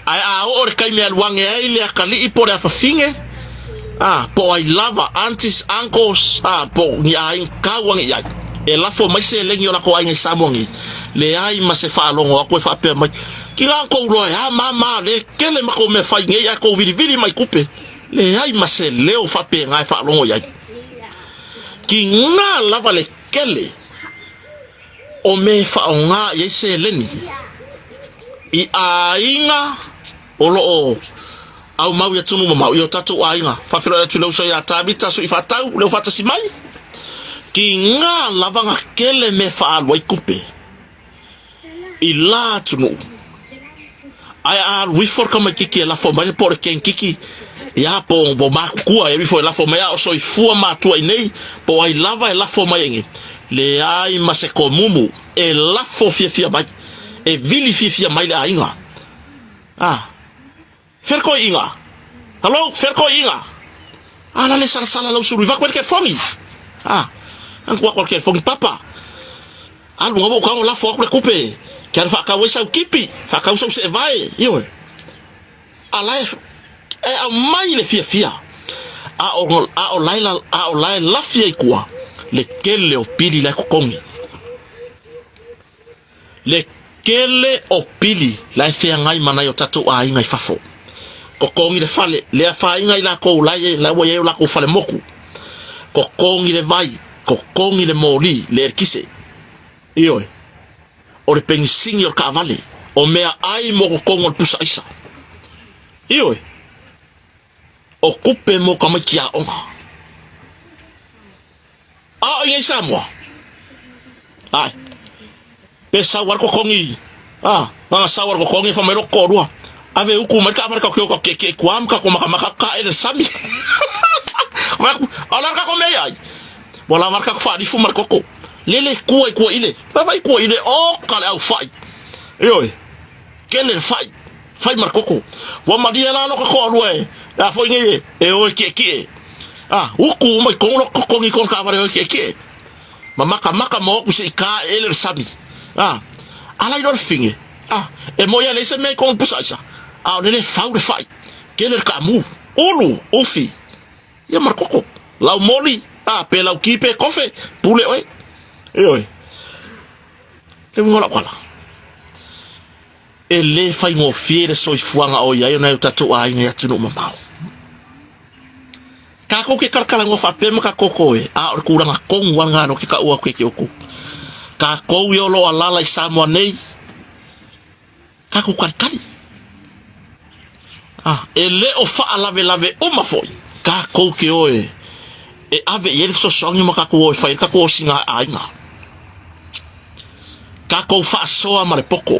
Ae a oo le taimi e alu ane ai le atalii po o le afafine, a, po o ai lava, aunties, uncles, a, po o ni aiga tau ane i ai, e lafo mai seleni o latou aiga i Samoa nei, leai ma se faalogo atu e faapea mai, Kina tou loa e a mama, le tele matou mea fai nei ae tou vilivili mai tupe. Leai ma se leo faapena e faalogo i ai. Kina lava le tele o mea e faaaoga i ai seleni i aiga o lo o aumau i atunuu mamao i o tatou aiga. Faafeiloai atu i le uso ia Tavita Suifaatau, leo faatasi mai, ki ngā lava na kele mea e faaalu ai tupe i la atunuu. Ae a alu ifo le tamaititi e lafo mai le po o le kenkiki, ia po o matutua e alu ifo e lafo mai a o soifua matua i nei, po o ai lava e lafo mai ai nei, leai ma se komumu e lafo fiafia mai, e vili fiafia mai le aiga. A, fea le toeaiga? Hello, fea le toeaiga? A la le salasala lau sulu i vaku ai le telefoni. A, anu atu le telefoni papa. Alu nga ua tago lafo atu le tupe, ke alu faatau ai sau kipi, faatau sau seevae, ioe. A la e, e aumai le fiafia. A o, a o la e, a o la e lafi ai tua le tele o pili la e totogi. Le Kele o pili la e feagai ma nai o tatou aiga i fafo. Totogi le fale, le afaina i latou la e la ua i ai o latou fale motu. Totogi le vai, totogi le moli, le eletise. Ioe. O le penisini o le taavale, o meaai mo totonu o le pusa aisa. Ioe. O tupe mo tamaiti aoga. A o i ai Samoa? Ai. Pe sau al totogi, a, na sau al totogi fa mai lo toalua. Ave uku mai ka avare ka kio ka ke ke kuam ka ko makamaka ka ele sami. Vai ku, ala ka ko me ai. Wala var ka ko fa difu mar koko. Lele kua i kua ile. Vai vai kua ile o ka le au fai. Ioe. Kele le fai. Fai mar koko. Ua malie la lo ka toalua e. A foi nei e, e o e ki'eki'e. A, uku mai kongo lo totogi kona taavale o e ki'eki'e. Ma makamaka ma oku se i ka ele le sami. A, ala i lo le fine. A, e moi a leai se mea i kona pusa aisa. A o lele fau le fai. Kele le kaamu. Ulu, ufi. Ia ma le koko. Lau moli, a, pe lau ki pe kofe, pule oe. Ioe. Le uiga o lau ala. E le faigofie le soifuaga o i ai o nai o tatou aiga i atunuu mamao. Kākou ke kalakalanoa faapea ma ka koko e, a o le tulaga tonu lava lena ke kaʻu atu ia te outou. Kākou ia o lo o alala i Samoa nei, kākou kalikali. A, e le o faalavelave uma foi kākou ke oe e ave i ai le fesoasoani ma kākou o e fai ai le kākou osiga aiga. Kākou faasoa ma le poko.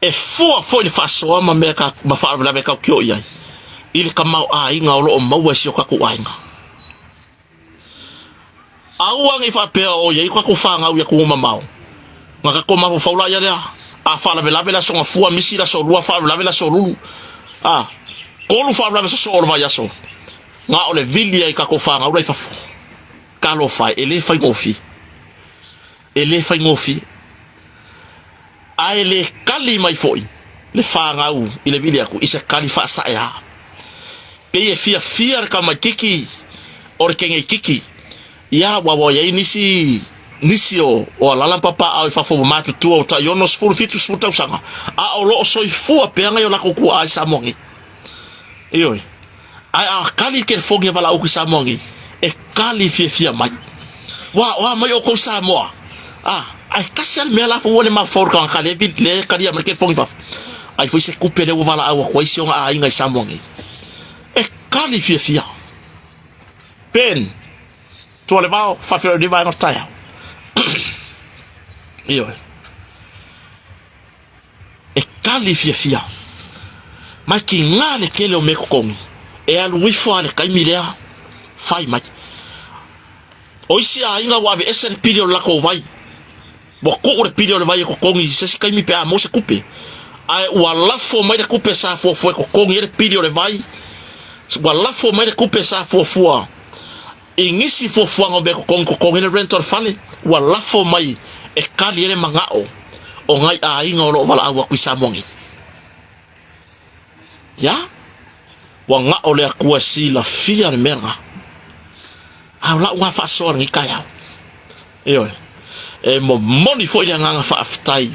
E fua foi le faasoa ma mea ka, ma faalavelave kau ke o i ai i le kamaoaiga o lo o maua e si o kākou aiga. Aua nei faapea o i ai ko kakou fanau i atunuu mamao. Na kakou mafaufau la ia lea, a faalavelave le aso gafua, misi le aso lua, faalavelave le aso lulu, a kolu faalavelave sosoo o le vaiaso. Na o le vili ai kakou fanau la i fafo. Talofa e, e le faigofie. E le faigofie. Ae le kali mai foi le fanau i le vili atu i se kali faasaea. Pei e fiafia le tamaititi o le keneititi ia ua ua i ai nisi nisi o o alala ma papaao i fafo ua matutua ua tai 60, 70 tausaga a o lo o soifua pea nai o latou tuaa i Samoa nei. Ioe. Ae a kali le telefoni a valaau atu i Samoa nei, e kali fiafia mai. Ua o a mai outou i Samoa? A, ae tasi lava le mea la foi ua le mafaufau i le tagata lea lea e talia mai le telefoni i fafo. Ai foi se tupe lea ua valaau atu ai si ona aiga i Samoa nei. E kali fiafia. Ben, tua le vao, faafeiloai i lenei vaega o le taeao. Ioe. E kali fiafia. Mai kigā le tele o mea totogi, e alu ifo a le taimi lea, fai mai. O isi aiga ua aveese le pili o le latou vai, ua tuu le pili o le vai e totogi i se isi taimi pe a maua se tupe, ae ua lafo mai le tupe sa fuafua e totogi ai le pili o le vai, ua lafo mai le tupe sa fuafua I nisi fuafuaga o mea totogi totogi le rent o le fale, ua lafo mai e kali ai le manao o nai aiga o lo o valaau atu i Samoa nei. Ia, ua gao le Atua e silafia le mea lena. A o lau lena faasoa i lenei taeao. Ioe, e momoli foi le agaga faafetai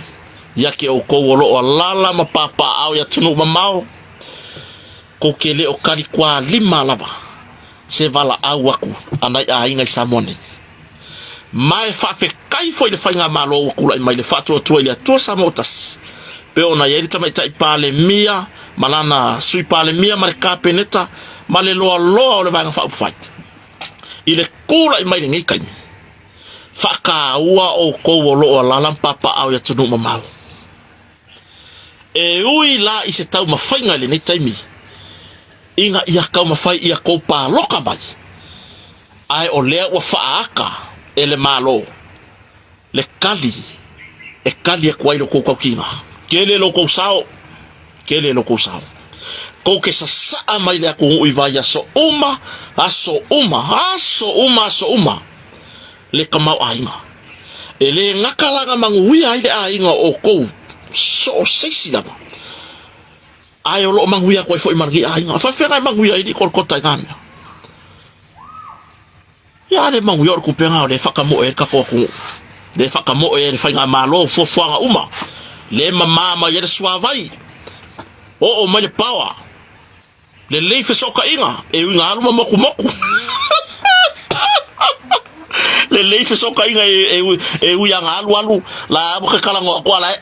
ia te outou o lo o alaala ma papaaao i atunuu mamao, kou te le o kali kualima lava se valaau atu a nai aiga i Samoa nei. Ma e faafetai foi i le Faigamalo ua tulai mai le faatuatua i le Atua Samoa Tasi, pei ona i ai le Tamaitai Palemia ma lana Sui Palemia ma le Kapeneta ma le loaloa o le Vaega Faaupufai. I le tulai mai lenei taimi, faataua outou o lo o alaala ma papaaao i atunuu mamao. E ui la i se taumafaiga i lenei taimi ina ia taumafai ia tou paloka mai, ae o lea ua faaata e le Malo le kali e kali atu ai lo tou tautiga. Tele lo tou sao, tele lo tou sao. Tou te sasaa mai le atunuu i vaiaso uma, aso uma, aso uma, aso uma. le tamaoaiga. E le gata la na manuia ai le aiga o outou so o se isi lava, ae o lo o manuia atu ai foi ma lenei aiga. O faafefea na e manuia ai alii Kolokota i na mea? Ia a le manuia o le tupe na o lea e faatamoe ai le tatou atunuu. Lea e faatamoe ai le faigamalo fuafuaga uma, lea e mama mai ai le suavai, oo mai le power, lelei fesootaiga, e ui ina alu ma motumotu. Lelei fesootaiga e, e, e ui ina alu alu, la ua ke talanoa atu ala e,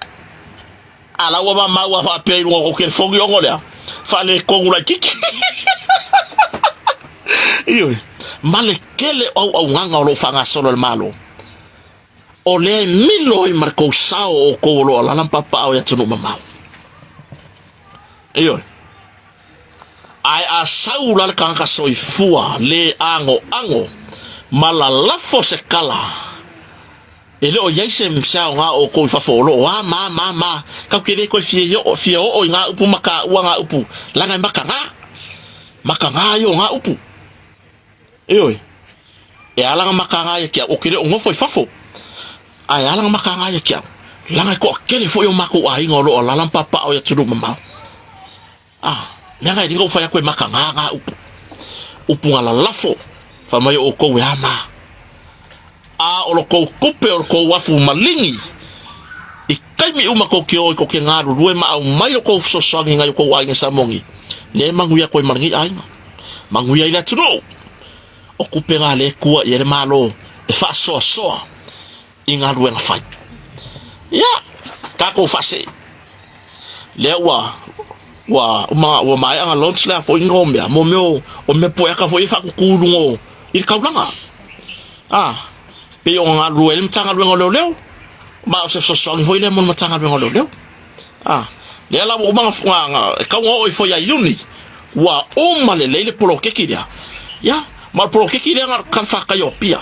a la ua mamau a faapea i luga o kou telefoni ona o lea, faaletonu laititi. Ioe, ma le tele o auaunaga o lo o faagasolo e le Malo, o lea e milo ai ma le tou sao o outou o lo o alala ma papaao i atunuu mamao. Ioe. Ae a sau la le tagata soifua le agoago ma lalafo se kala, e le o i ai se se aoga o outou i fafo o lo o a ma ma ma, tatou te le toe fia oo, fia oo i ngā upu ma taua ngā upu, leaga e matagā, matagā ia o ngā upu. Ioe, e ala ona makaga ia ki au, o ke le o nofo i fafo, ae ala ona makaga ia ki au, leaga e toatele foi o matou aiga o lo o alala ma papaaao i atunuu mamao. Ah, leaga e lilo ou fai atu e makaga nga upu, upu na lalafo, fai mai o outou e ama. A o lo kou tupe o lo kou afu maligi, i taimi uma tou te o i tou te galulue ma aumai lo kou fesoasoani nai o kou aiga Samoani, lea e manuia atu ai ma lenei aiga. Manuia ai le atunuu. O tupe na le Atua i ai le Malo e faasoasoa i galuega fai. Ia, tatou faasee. Lea ua ua uma ua maea ona launch lea foi no mea, mo mea o, o mea pueaka foi e faatutu i luga o i le taulaga. Ah, pei ona galulue ai le Matagaluega o Leoleo, ma o se fesoasoani foi lea mo le Matagaluega o Leoleo. Ah, lea la ua uma ona, ona, e tau ona oo ifo ia Iuni, ua uma lelei le poloketi lea. Ia, ma o le poloketi lea na o le talafatai o Apia.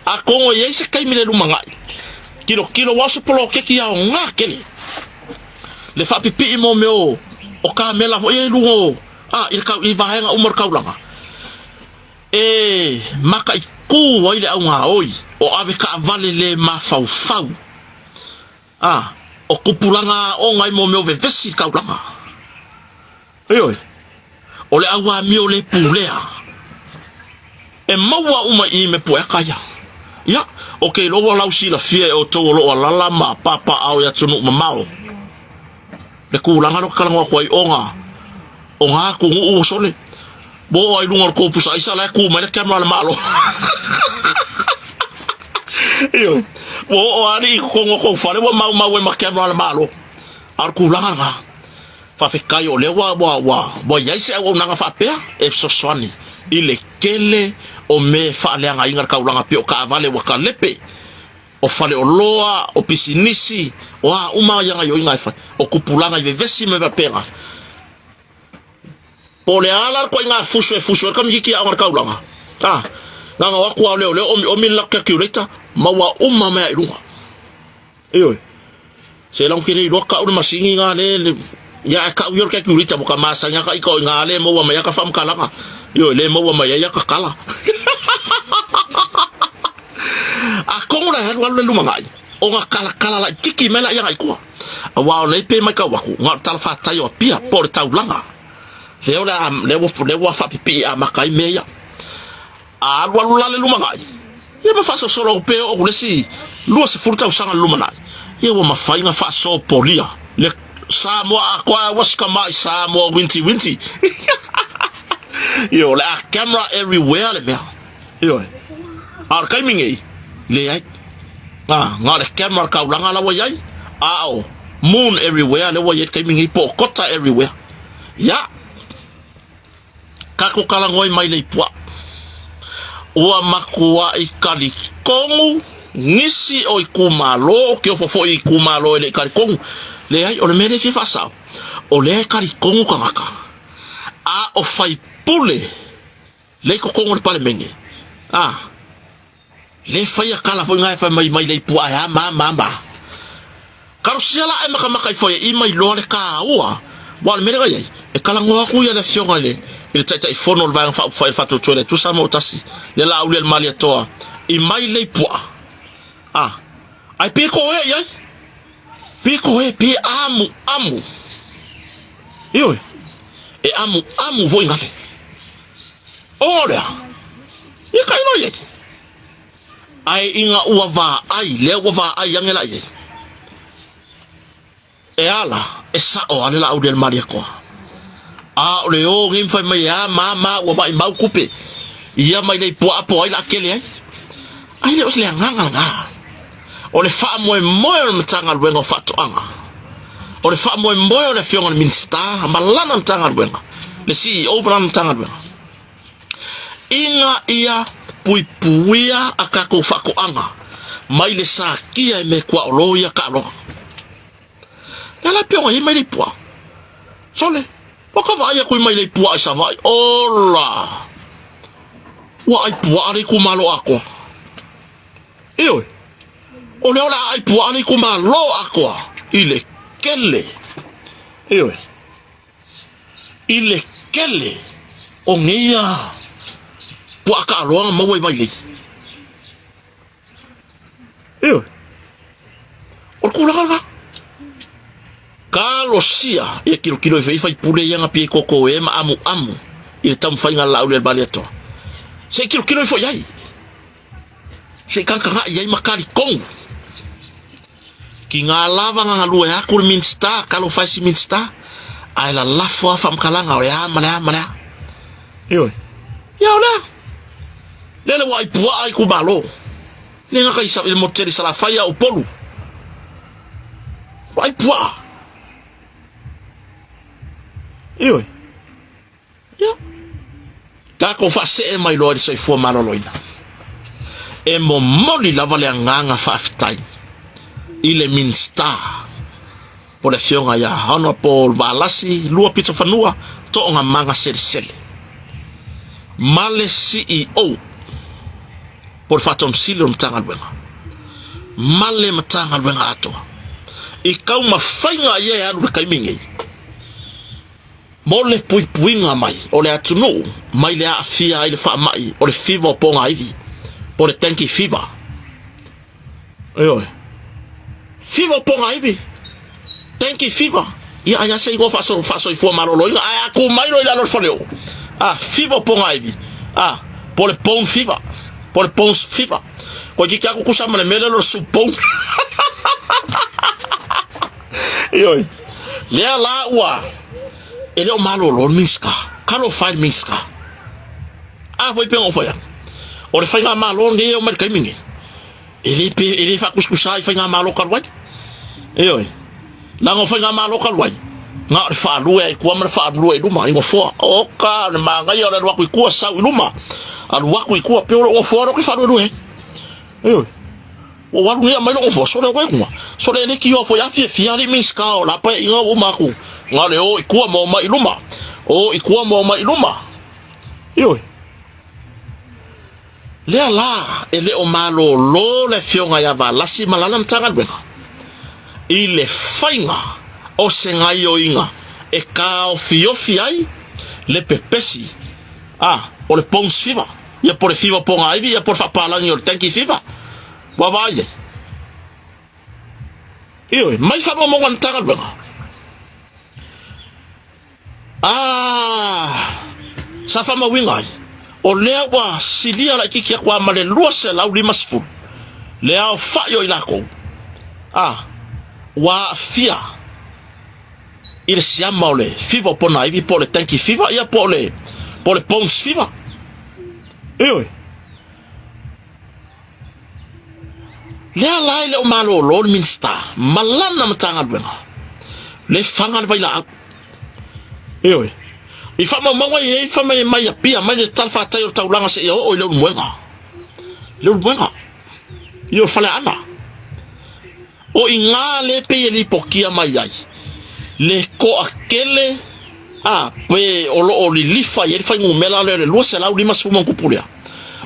Atonu e i ai se taimi i le lumanai, tilotilo aua o se poloketi aoga tele le faapipii mo mea o, o kamela foi ia i luga o, a, i le tau, i vaega uma o le taulaga. E mataitū ai le augaoi o avetaavale le mafaufau, a, o tupulaga aoga i mo mea o vevesi i le taulaga. Ioe, o le auamio le pulea e maua uma i i me pueaka ia. Ia, o ke iloa ua lausilafia e outou o lo o alala ma papaao i atunuu mamao le tulaga lea ou te talanoa atu ai ona o na atunuu ua sole. Ua oo lava i luga o le tou pusa aisa la e tu mai le camera a le Malo. Ioe, ua oo lava alii i totonu o tou fale ua maumau ai ma camera a le Malo. A o le tulaga lena. Faafetai o lea ua, ua, ua, ua i ai se auaunaga faapea e fesoasoani i le tele o mea e faaleagaina le taulaga pei o taavale ua talepe, o faleoloa, o pisinisi, o a uma ia gaioiga e fai, o tupulaga i vevesi ma mea faapena. Po o le a la le ituaiga fusu e fusu ai le kamikiki aoga i le taulaga, a, na ona o atu lava o leoleo omiomi le latou calculator ma ua uma mea i luga. Ioe. Se lago ke le iloa kau le masini nga le le ia e kau ia le calculator mo ka masani aka ika o nga le maua mai aka whamkalaga. Ioe, le maua mai ai aka kala. A kongo la halu halu le lumangai. O nga kala kala la kiki mai la ia ngai kua. A wa o nei pe mai kau aku, nga o tala whatai o pia, po le taulanga. Leo le leo leo wa whapipi a makai me ia. A alualu la le lumanai, ia ma faasolosolo atu pea oo le isi 20 tausaga le lumanai, ia ua mafai ona faasopolia le Samoa atoa ua si tamai Samoa winti winti. Ioe, o le a camera everywhere le mea. Ioe. A o le taimi nei, leai. A, na o le camera taulaga la ua i ai, a o moon everywhere lea ua i ai le taimi nei, po o kota everywhere. Ia. Tatou talanoa mai le ipuaa. Ua matuai talitonu nisi o itumalo, ou te ofo foi i itumalo e le i talitonu. Leai, o le mea lea e fia faasao, o lea e talitonu tagata, a o faipule lea i totonu o le Palemene, a, Le faia kala foi nga e fai mai mai lei pua e a ma ma ma. Kalosia la e makamaka ifo ia i mai loa le kāua. Wa o le mea lea iai, e talanoa atu ia le afioga i le i le Taitaifono o le Vaega Faaupufai o le Faatuatua i le Atua Samoa Tasi, le Laauli a le Malietoa, i mai lei puaa. A, ai pe ko ea iai? Pe ko ea, pe amu, amu. Ioe, e amu, amu foi ngale. O lea, ia ka iloa iai. Ae ina ua vaai, lea ua vaai ane la i ai. E ala, e sa'o a le Laauli a le Malietoa. A o le o nei ma fai mai e a ma ma ua maimau tupe ia mai le puaa po o ai la tele ai. Ai le o le agaga lena. O le faamoemoe o le Matagaluega o Faatoaga, o le faamoemoe o le Afioga i le Minisita ma lana Matagaluega, le CEO ma lana Matagaluega, ina ia puipuia a tatou faatoaga mai le satia e metuaolo ia taaloga. Lea la pei ona i ai mai le puaa. Sole, ua ka vaai atu i mai le puaa i Savaii. Ola! Ua ai puaa le itumalo atoa. Ioe, o lea o le a ai puaa le itumalo atoa i le kele. Ioe. I le kele o ngeia puaa taaloa na maua i Vailei. Ioe. O le tulaga lena. Talosia ia tilotilo ifo i faipule ia na pia i koko e ma amuamu i le taumafaiga a le Laauli a le Malietoa. Se i tilotilo ifo i ai. Se i tagatagai i ai ma talitonu. Ki ngā lava na galue aku le Minista, talofa e si Minista, ae lalafo a faamatalaga o le a ma le a ma le a. Ioe. Ia o lea. Lele ua ai puaa itumalo. Le gata i le motu tele i Salafai a Upolu. Ua ai puaa. Ioe. Ia. Tatou faasee mai loa i le soifua maloloina. E momoli lava le agaga faafetai i le Minisita po o le Afioga ia Honourable Valasi Luapitofanua Toogamaga Selesele ma le CEO po o le Faatomusili o le Matagaluega ma le Matagaluega atoa i taumafaiga ia e alu i le taimi nei. Mo le puipuiga mai o le atunuu mai le aafia ai le faamai o le fiva o pogaivi, po o le dengue fever. Ioe. Fiva o pogaivi, dengue fever. Ia ai se igoa faasoifua maloloina, ae a tu mai loa i lalo o le faleoo, a, fiva o pogaivi, a, po o le bone fever, po o le bones fever. Toeitiiti lava tutusa ma le mea lea o le soup bone. Ioe. Lea la ua e le o malolo le Minista. Talofa e le Minista. A foi pei ona ou fai atu, o le faigamalo lenei e oo mai le taimi lenei, e le pe e le faatusatusa ai faigamalo talu ai. Ioe. Leaga o faigamalo talu ai, na o le faalue i tua ma le faalue i luma i nofoa. Oka, le manaia o le alu atu i tua sau i luma, alu atu i tua, pei o lou nofoa lea ou te faaluelue ai. Ioe. Ua ou alu nei aumai lou nofoa, sole oe uma. Sole e le tioa foi a fiafia alii Minisita o la paeaiga ua uma atu. Na o le o i tua ma omai i luma. O i tua ma omai i luma. Ioe. Lea la e le o malolo le afioga ia Valasi ma lana Matagaluega i le faiga o se gaioiga e taofiofi ai le pepesi a o le Bones Fever. Ia po o le fiva pogaivi, ia po o le faapalagi o le dengue fever. Ua vaai ai. Ioe, mai faamaumauga a le Matagaluega. Ah, sa faamauina ai, o lea ua silia laitiiti atu lava ma le 250 le aofai o i latou, ah, ua aafia i le siama o le fever o ponaivi po o le dengue fever ia po o le po o le bones fever. Ioe. Lea la e le o malolo le Minisita ma lana Matagaluega le faga le vailaau. Ioe. I faamaumauga i ai fai mai mai Apia mai le talafatai o le taulaga seia oo i Leulumoega. Leulumoega. I o Faleaana. O i ina lea e pei e lipotia mai ai le toatele a pe o lo o lilifa i ai le fuainumera lea o le 250 lea,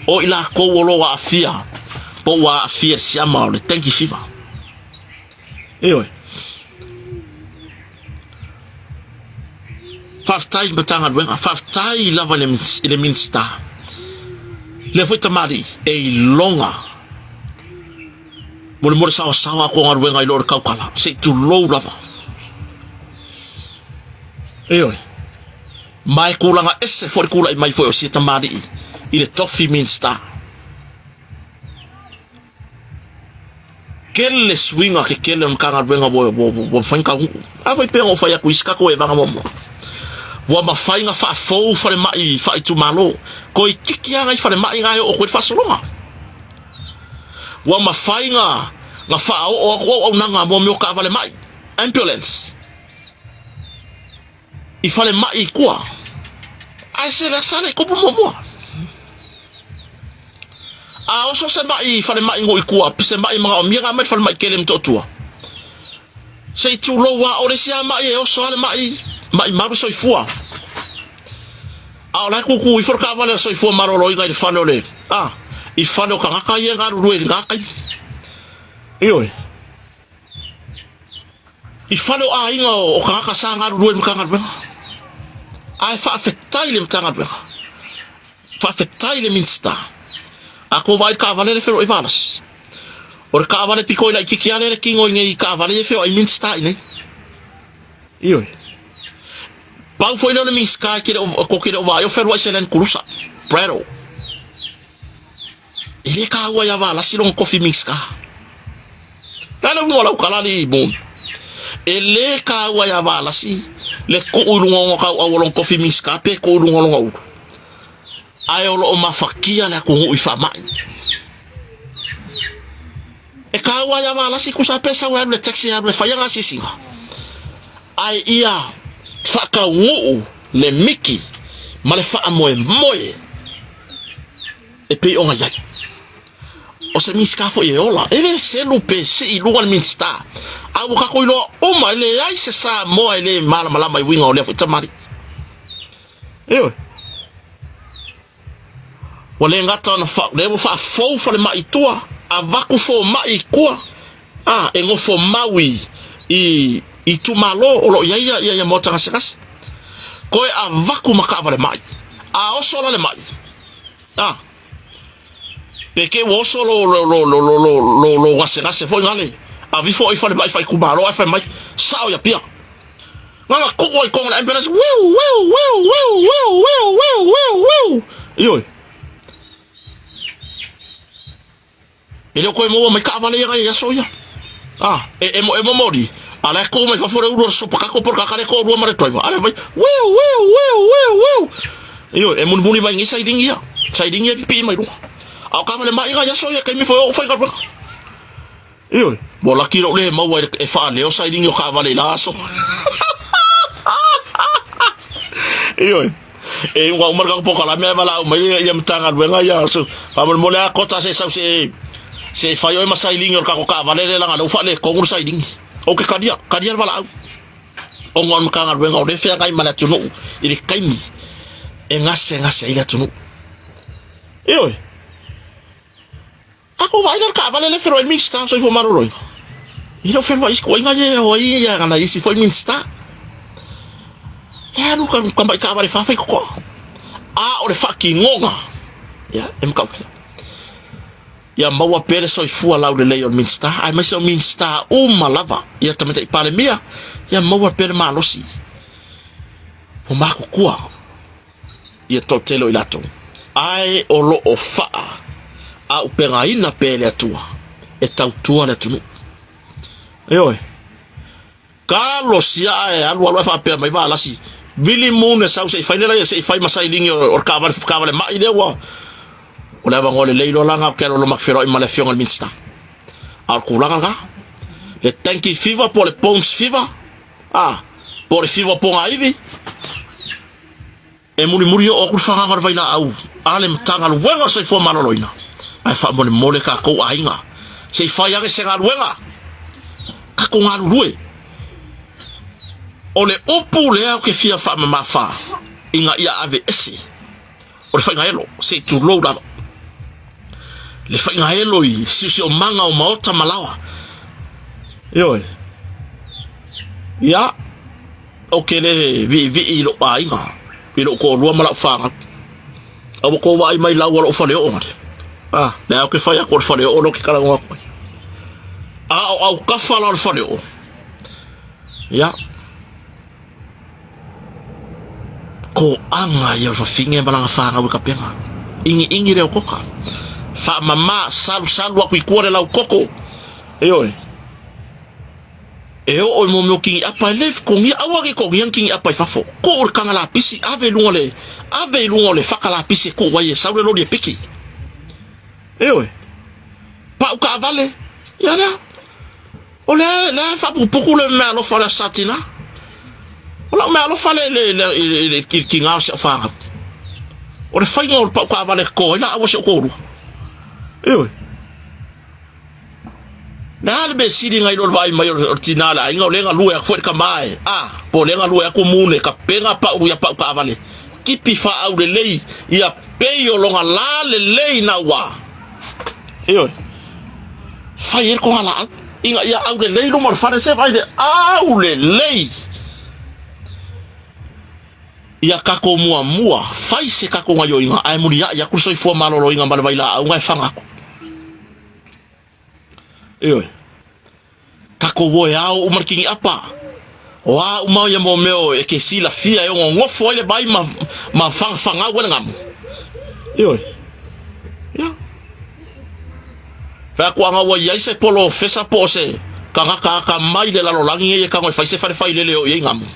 o i latou o lo o aafia po ua aafia i le siama o le dengue fever. Ioe. Faafetai i le Matagaluega, faafetai lava i le Minisita. Lea foi tamalii e iloga Molemole saoasaoa atu o galuega i lo le tautala, se i tulou lava. Ioe. Ma e tulaga ese foi le tulai mai foi o sia tamalii i le tofi Minista. Tele suiga kekele o le Matagaluega ua mafai ona taunuu. A foi pei ona ou fai atu i isi tatou evaga muamua, ua mafai ona faafou falemai faaitumalo, toeitiiti lava nai falemai na e oo atu ai le faasologa. Ua mafai ona faaoo atu auaunaga mo mea o taavale mai, ambulance, i falemai i tua. Ae se le sa le tupu muamua. A oso se mai i falemai nuu i tua, se mai manaomia na aumai le falemai tele i Motootua. Se i tulou a o le isi a mai e oso a le mai, mai malu soifua. A o la e tutu ifo le taavale a le soifua maloloina i le fale o le, a, i fale o tagata ia e galulue i lena taimi. Ioe. I fale o aiga o tagata sa galulue i le Matagaluega. Ae faafetai i le Matagaluega. Faafetai i le Minisita. A tou vaai i le taavale lea e feoai i Valasi, o le taavale pito i laitiiti lava lea le tino i nei taavale ia e feoai ai Minisita i nei. Ioe. Pau foi lea o le Minisita e te le o, tou te le o vaai o fealuai i se Land Cruiser, Prado. E le taua ia Valasi lona tofi Minisita. Le a le uiga o lau tala alii Moon? E le taua ia Valasi le tuu i luga o ona tauau o lona tofi Minisita pe tuu i luga o lona ulu. Ae o lo o mafatia le atunuu i faamai. E taua ia Valasi tusa pe sau e alu i le taxi e alu e fai ana asiasiga. Ae ia faataunuu le miki ma le faamoemoe e pei ona i ai. O se Minisita foi e ola, e le selu pe sii i luga le Minisita, a ua tatou iloa uma e leai se Samoa e le malamalama i uiga o lea foi tamalii. Ioe. Ua le gata ona fa, lea ua faafou falemai i tua, avatu fomai i tua, a, e nofo mau i, i, itumalo o lo o i ai ia, ia, ia maota gasegase. Toe avatu ma taavale mai. A oso la le mai, a, pe te ua oso lo, lo, lo, lo, lo, lo, lo, lo gasegase foi ngale, avifo oi falemai faaitumalo ae fai mai, sao i Apia. Ngana kuu ai konga le ambulance, wiu, wiu, wiu, wiu, wiu, wiu, wiu, wiu, wiu. Ioe. E le o toe maua mai taavale ia nai aso ia. Ah, e, e, e momoli, a la e kuu mai fafo le ulu o le sopa kako po le kakale toalua ma le driver. A le mai, wiu, wiu, wiu, wiu, wiu. Ioe, e mulimuli mai ngai sailingi ia. Sailingi ia pipii mai luga. A o taavale mai nai aso ia, taimi foi o ou faigaluega. Ioe, ua laki lou le maua e faaleo sailigi o taavale i la aso. Ioe, e iuga uma le tatou polokalame ae valaau mai ia Matagaluega ia, faamolemole a Kota se i sau se i fai oe ma sailigi o le tatou taavale lea leaga o lea ua faaletonu le sailigi. Ou te talia, talia le valaau. Ona o le Matagaluega o lea e feagai ma le atunuu i le taimi e gasegase ai le atunuu. Ioe. Tatou vaai la le taavale lea e feloai le Minista o Soifua Maloloina. E le o feloai isi ituaiga ia e o ai ia nai isi foi Minista. E alu ka tamai taavale fa faitotoa. A o le faatinoga, ia, e matautia. Ia maua pea le soifua laulelei o le Minista, aemaise o Minista uma lava, ia Tamaitai Palemia, ia maua pea le malosi o matutua. Ia toatele o i latou, ae o lo o faa aupegaina pea e le Atua e tautua le atunuu. Ioe. Talosia ae alu alu ae faapea mai Valasi, vili mune sau se i fai le laia se i fai ma sailigi o le taavale, taavale mai lea ua o le avanoa lelei loa la na o ke alo ma feloai ma le afioga i le Minista. A o le tulaga lena, le dengue fever po o le bones fever, a, po o le fever pogaivi, E mulimuli oo atu le fagaga o le vailaau a le Matagaluega o le Soifua Maloloina, ae faamolemole tatou aiga se i fai ane se galuega, tatou galulue. O le upu lea ou te fia faamamafa ina ia aveese o le faigaelo, se i tulou lava le faigaelo i siosiomaga o maota ma laoa. Ioe. Ia. Ou te le viivii i lou aiga, i lou toalua ma lau fanau. A ua tou vaai mai lau o lou faleoo ngale. A, lea ou te fai atu o le faleoo lea ou te talanoa atu ai. A o autafa la o le faleoo, ia, toaga ia o le fafine ma lana fanau i kapega. Iniini leo koka. Faamama, salusalu atu i tua le laukoko. Ioe. E oo i mea o kingi apa e le totogia, aua ne i totogia ni kingi apa i fafo. Tuu le taga lapisi, ave i luga o le, ave i luga o le faka lapisi e tuu ai e sau le loli e piki. Ioe. Pau taavale, ia lea. O lea, lea e faaputuputu le meaalofa o le Aso Sa Tina. O lau meaalofa lea i le, le, i le, i le tiga o si au fanau. O le faiga o le pau taavale e toto ai laau a si ou toalua. Ioe. Le a le mea sili nai lo le vaai mai o le tina a le aiga o lea e galue atu foi le tama e, a, po o lea e galue atu mune ka pega pau ia pau taavale. Tipi faaaulelei ia pei o lona la lelei naua. Ioe. Fai ai le togalaau ina ia aulelei luma o le fale se vaai le aulelei. Ia tatou muamua fai se tatou gaioiga ae muliai atu le soifua maloloina ma le vailaau na e faga atu. Ioe. Tatou o e ao uma le kiniʻapa. O a uma ia mo mea e ke silafia e ono nofo ai le vai ma, ma fagafagau ai le gamu. Ioe. Ia. Fai atu ana ua i ai se polofesa po o se tagata atamai i le lalolagi nei e tago e fai se fale failele e o i ai gamu.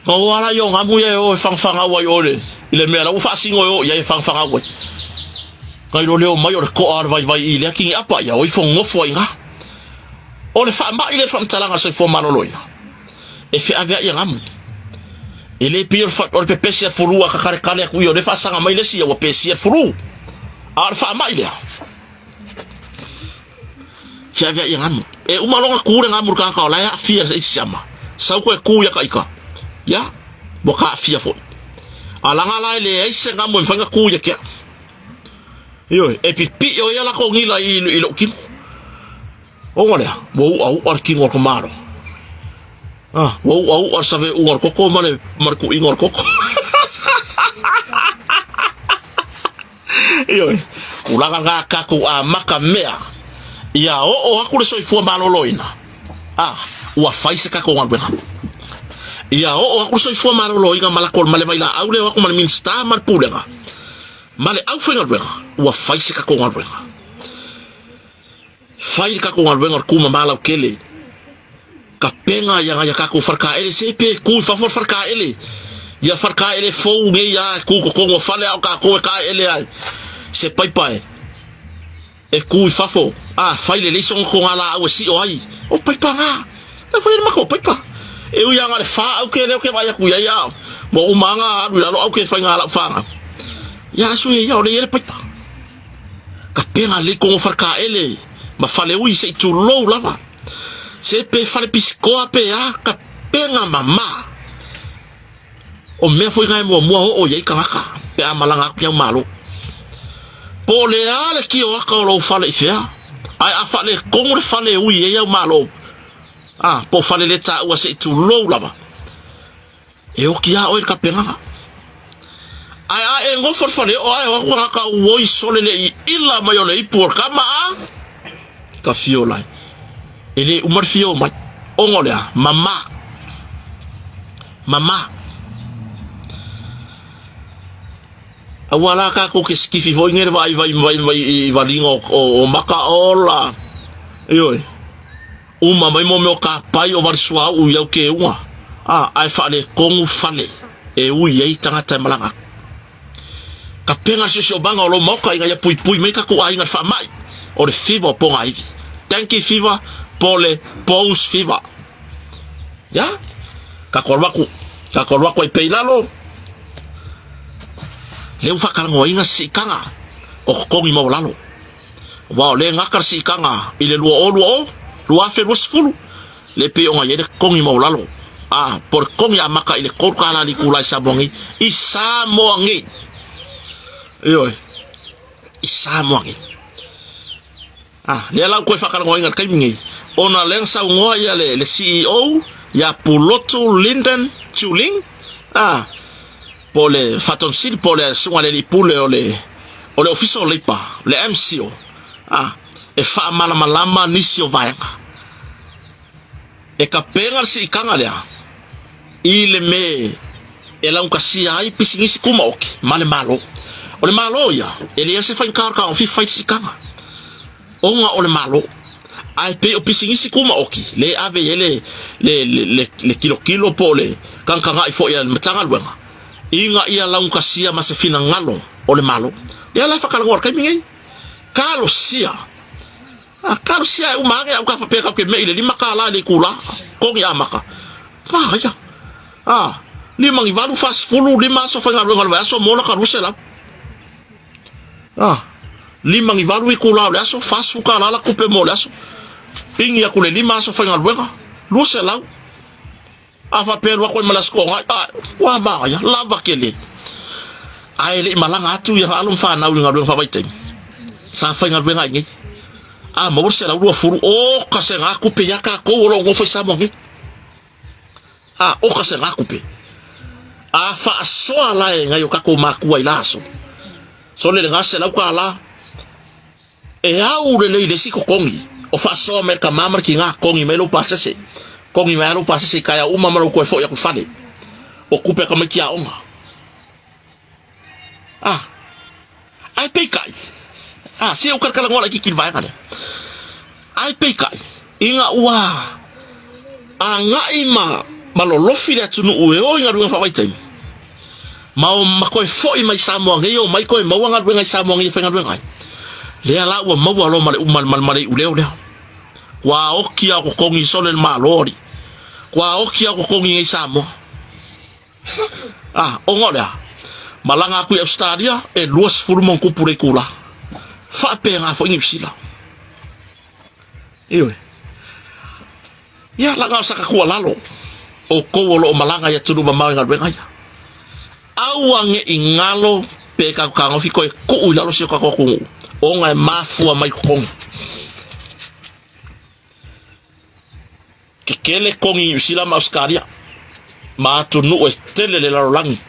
Na o ala ia o gamu ia e o e fagafagau ai o le, i le mea la ua faasino e o i ai e fagafagau ai. Nai lo leo mai o le toa o le vaivai i lea kiniʻapa ia o ifo nofo ai ina. O le faamai lea i le faamatalaga a le soifua maloloina, e feaveai ia gamu. E le pei o le pepesi a le fulu a kakaletale atu ia o lea e faasaga mai le isi ia ua pesia le fulu. A o le faamai lea, feaveai ia gamu. E uma loa ona tu le gamu i le tagata o la e aafia i le isi siama, sau toe tu ia taita, ia, ua ta aafia foi. A laga la e leai se gamu e mafai ona tu ia te au. Ioe, e pipii ai a latou gila i lou tino. Ona lea, ua u'a u'a le tino o le tamaloa. Ah, ua u'a u'a le saveuga o le koko ma le, ma le tuiga o le koko. Ioe, tulaga na a tatou amata mea, ia oo atu le soifua maloloina, ah, ua fai se tatou galuega. Ia oo atu le soifua maloloina ma latou ma le vailaau lea o atu ma le Minisita ma le Pulega, ma le aufaigaluega, ua fai se tatou galuega. Fai le tatou galuega o le tumama lautele. Tapena ia nai a tatou faletaele, se pe tu i fafo le faletaele. Ia faletaele fou nei a e tu i totonu o fale a o tatou e taeele ai. Se paipa e e tu i fafo, a fai lelei sona togalaau e sio ai. O paipa na. Na fai le matou paipa. E ui lava na o le fa au ke lea ou te vaai atu i ai a ua uma lava na alu i lalo au ke fai na lau fanau. Ia asu ia ia o lea e i ai le paipa. Tapena lelei kogo faletaele ma faleui se i tulou lava. Se pe fale pisikoa pe a, tapena mama. O mea foi na e muamua oo i ai tagata pe a malaga atu i au malo. Po o le a le tioata o lou fale i fea, ae a faaletonu le fale e ui ai au malo, a, po o fale le taua se i tulou lava, e oti lava oe i le tapenaga. Ae a e nofo i le faleoo ae o atu tagata oi sole le iila mai o le ipu o le tama a ka fio lai. E le uma le fio mai. Ona o le a? Mama. Mama. Aua la tatou ke sikifi foi nei le vaai vai vai vai i valiga o, o, o makaola. Ioe. Uma mai mo mea o kapai o valisuauu i au keuga, a, ae faaletonu fale e ui ai tagata e malaga atu. Tapena le siosiomaga o lou maoka ina ia puipui mai tatou aiga i le faamai o le fiva o pogaivi, dengue fever, po o le bones fever. Ia, tatou alu atu, tatou alu atu ai pea i lalo, lea ua faatalanoaina se siitaga o totogi maualalo. Aua o lea e gata le siitaga i le 2020, 2020, lea e pei ona i ai le totogi maualalo, a, po o le totogi amata i le $3 le itula i Samoa nei, i Samoa nei. Ioe, i Samoa nei. A, lea la ua toe faatalanoaina i le taimi nei, ona lea na saunoa ia le, le CEO ia Pulotu Lyndon Chuling, a, po o le Faatonu po o le Susuga i le Alii Pule o le o le Ofisa o Leipa, le MCO, a, e faamalamalama nisi o vaega. E tapena le siitaga lea i le me e laugatasia ai pisinisi tumaoti ma le Malo. O le Malo ia, e leai se faigata o le tagofi fai le siitaga, ona o le Malo. Ae pei o pisinisi tumaoti lea e ave i ai le, le, le, le, le tilotilo po o le tagatagai foi a le Matagaluega ina ia laugatasia ma se finagalo o le Malo. Lea la e faatalanoa i le taimi nei. Talosia. A talosia e uma ane au ka faapea tatou te mei i le $5 i le itula, togi amata. Manaia. A, lima ni valu, 40, lima aso faigaluega o le vaiaso mo lata 200. A, lima ni valu itula o le aso, $40 la tupe mo le aso. Pigi atu le lima aso faigaluega, 200. A faapea alu atu ai ma le Aso Toonai, a, ua manaia, lava tele. Ae le i malaga atu ia alo ma fanau i le galuega faavaitaimi. Sa faigaluega ai nei. A maua le 120, oka se ga tupe ia tatou o lo o nofo i Samoa nei. A, oka se ga tupe. A faasoa la e nai o tatou matua i la aso. Sole le ga $100. E au lelei le isi totogi o faasoa mai le tama ma le tina, togi mai lou pasese, togi mai lava lou pasese i taeao uma ma lou toe foi atu i le fale, o tupe a tamaiti aoga. A, ae peitai, a, se ou talatalanoa laitiiti i le vaega lea. Ae peitai, ina ua agai ma, ma lolofi le atunuu e o i galuega faavaitaimi, ma o ma toe foi mai Samoa nei, omai toe maua galuega i Samoa nei e faigaluega ai. Lea la ua maua loa ma le uma ma, ma le iuleo lea. Ua oki a totogi sole le Malo alii. Ua oki a totogi nei Samoa. Ah, ona o le a? Malaga atu i Ausetalia e 20 ma ona tupu le itula. Faapena foi Niu Sila. Ioe. Ia, laga o saka tuualalo, outou o lo o malaga i atunuu mamao i galuega ia. Aua ne i galo pe tatou tagofi toe tuu i lalo si o tatou atunuu, ona e mafua mai totogi. Kekele togi i Niu Sila ma Ausetalia ma atunuu e tele le lalolagi.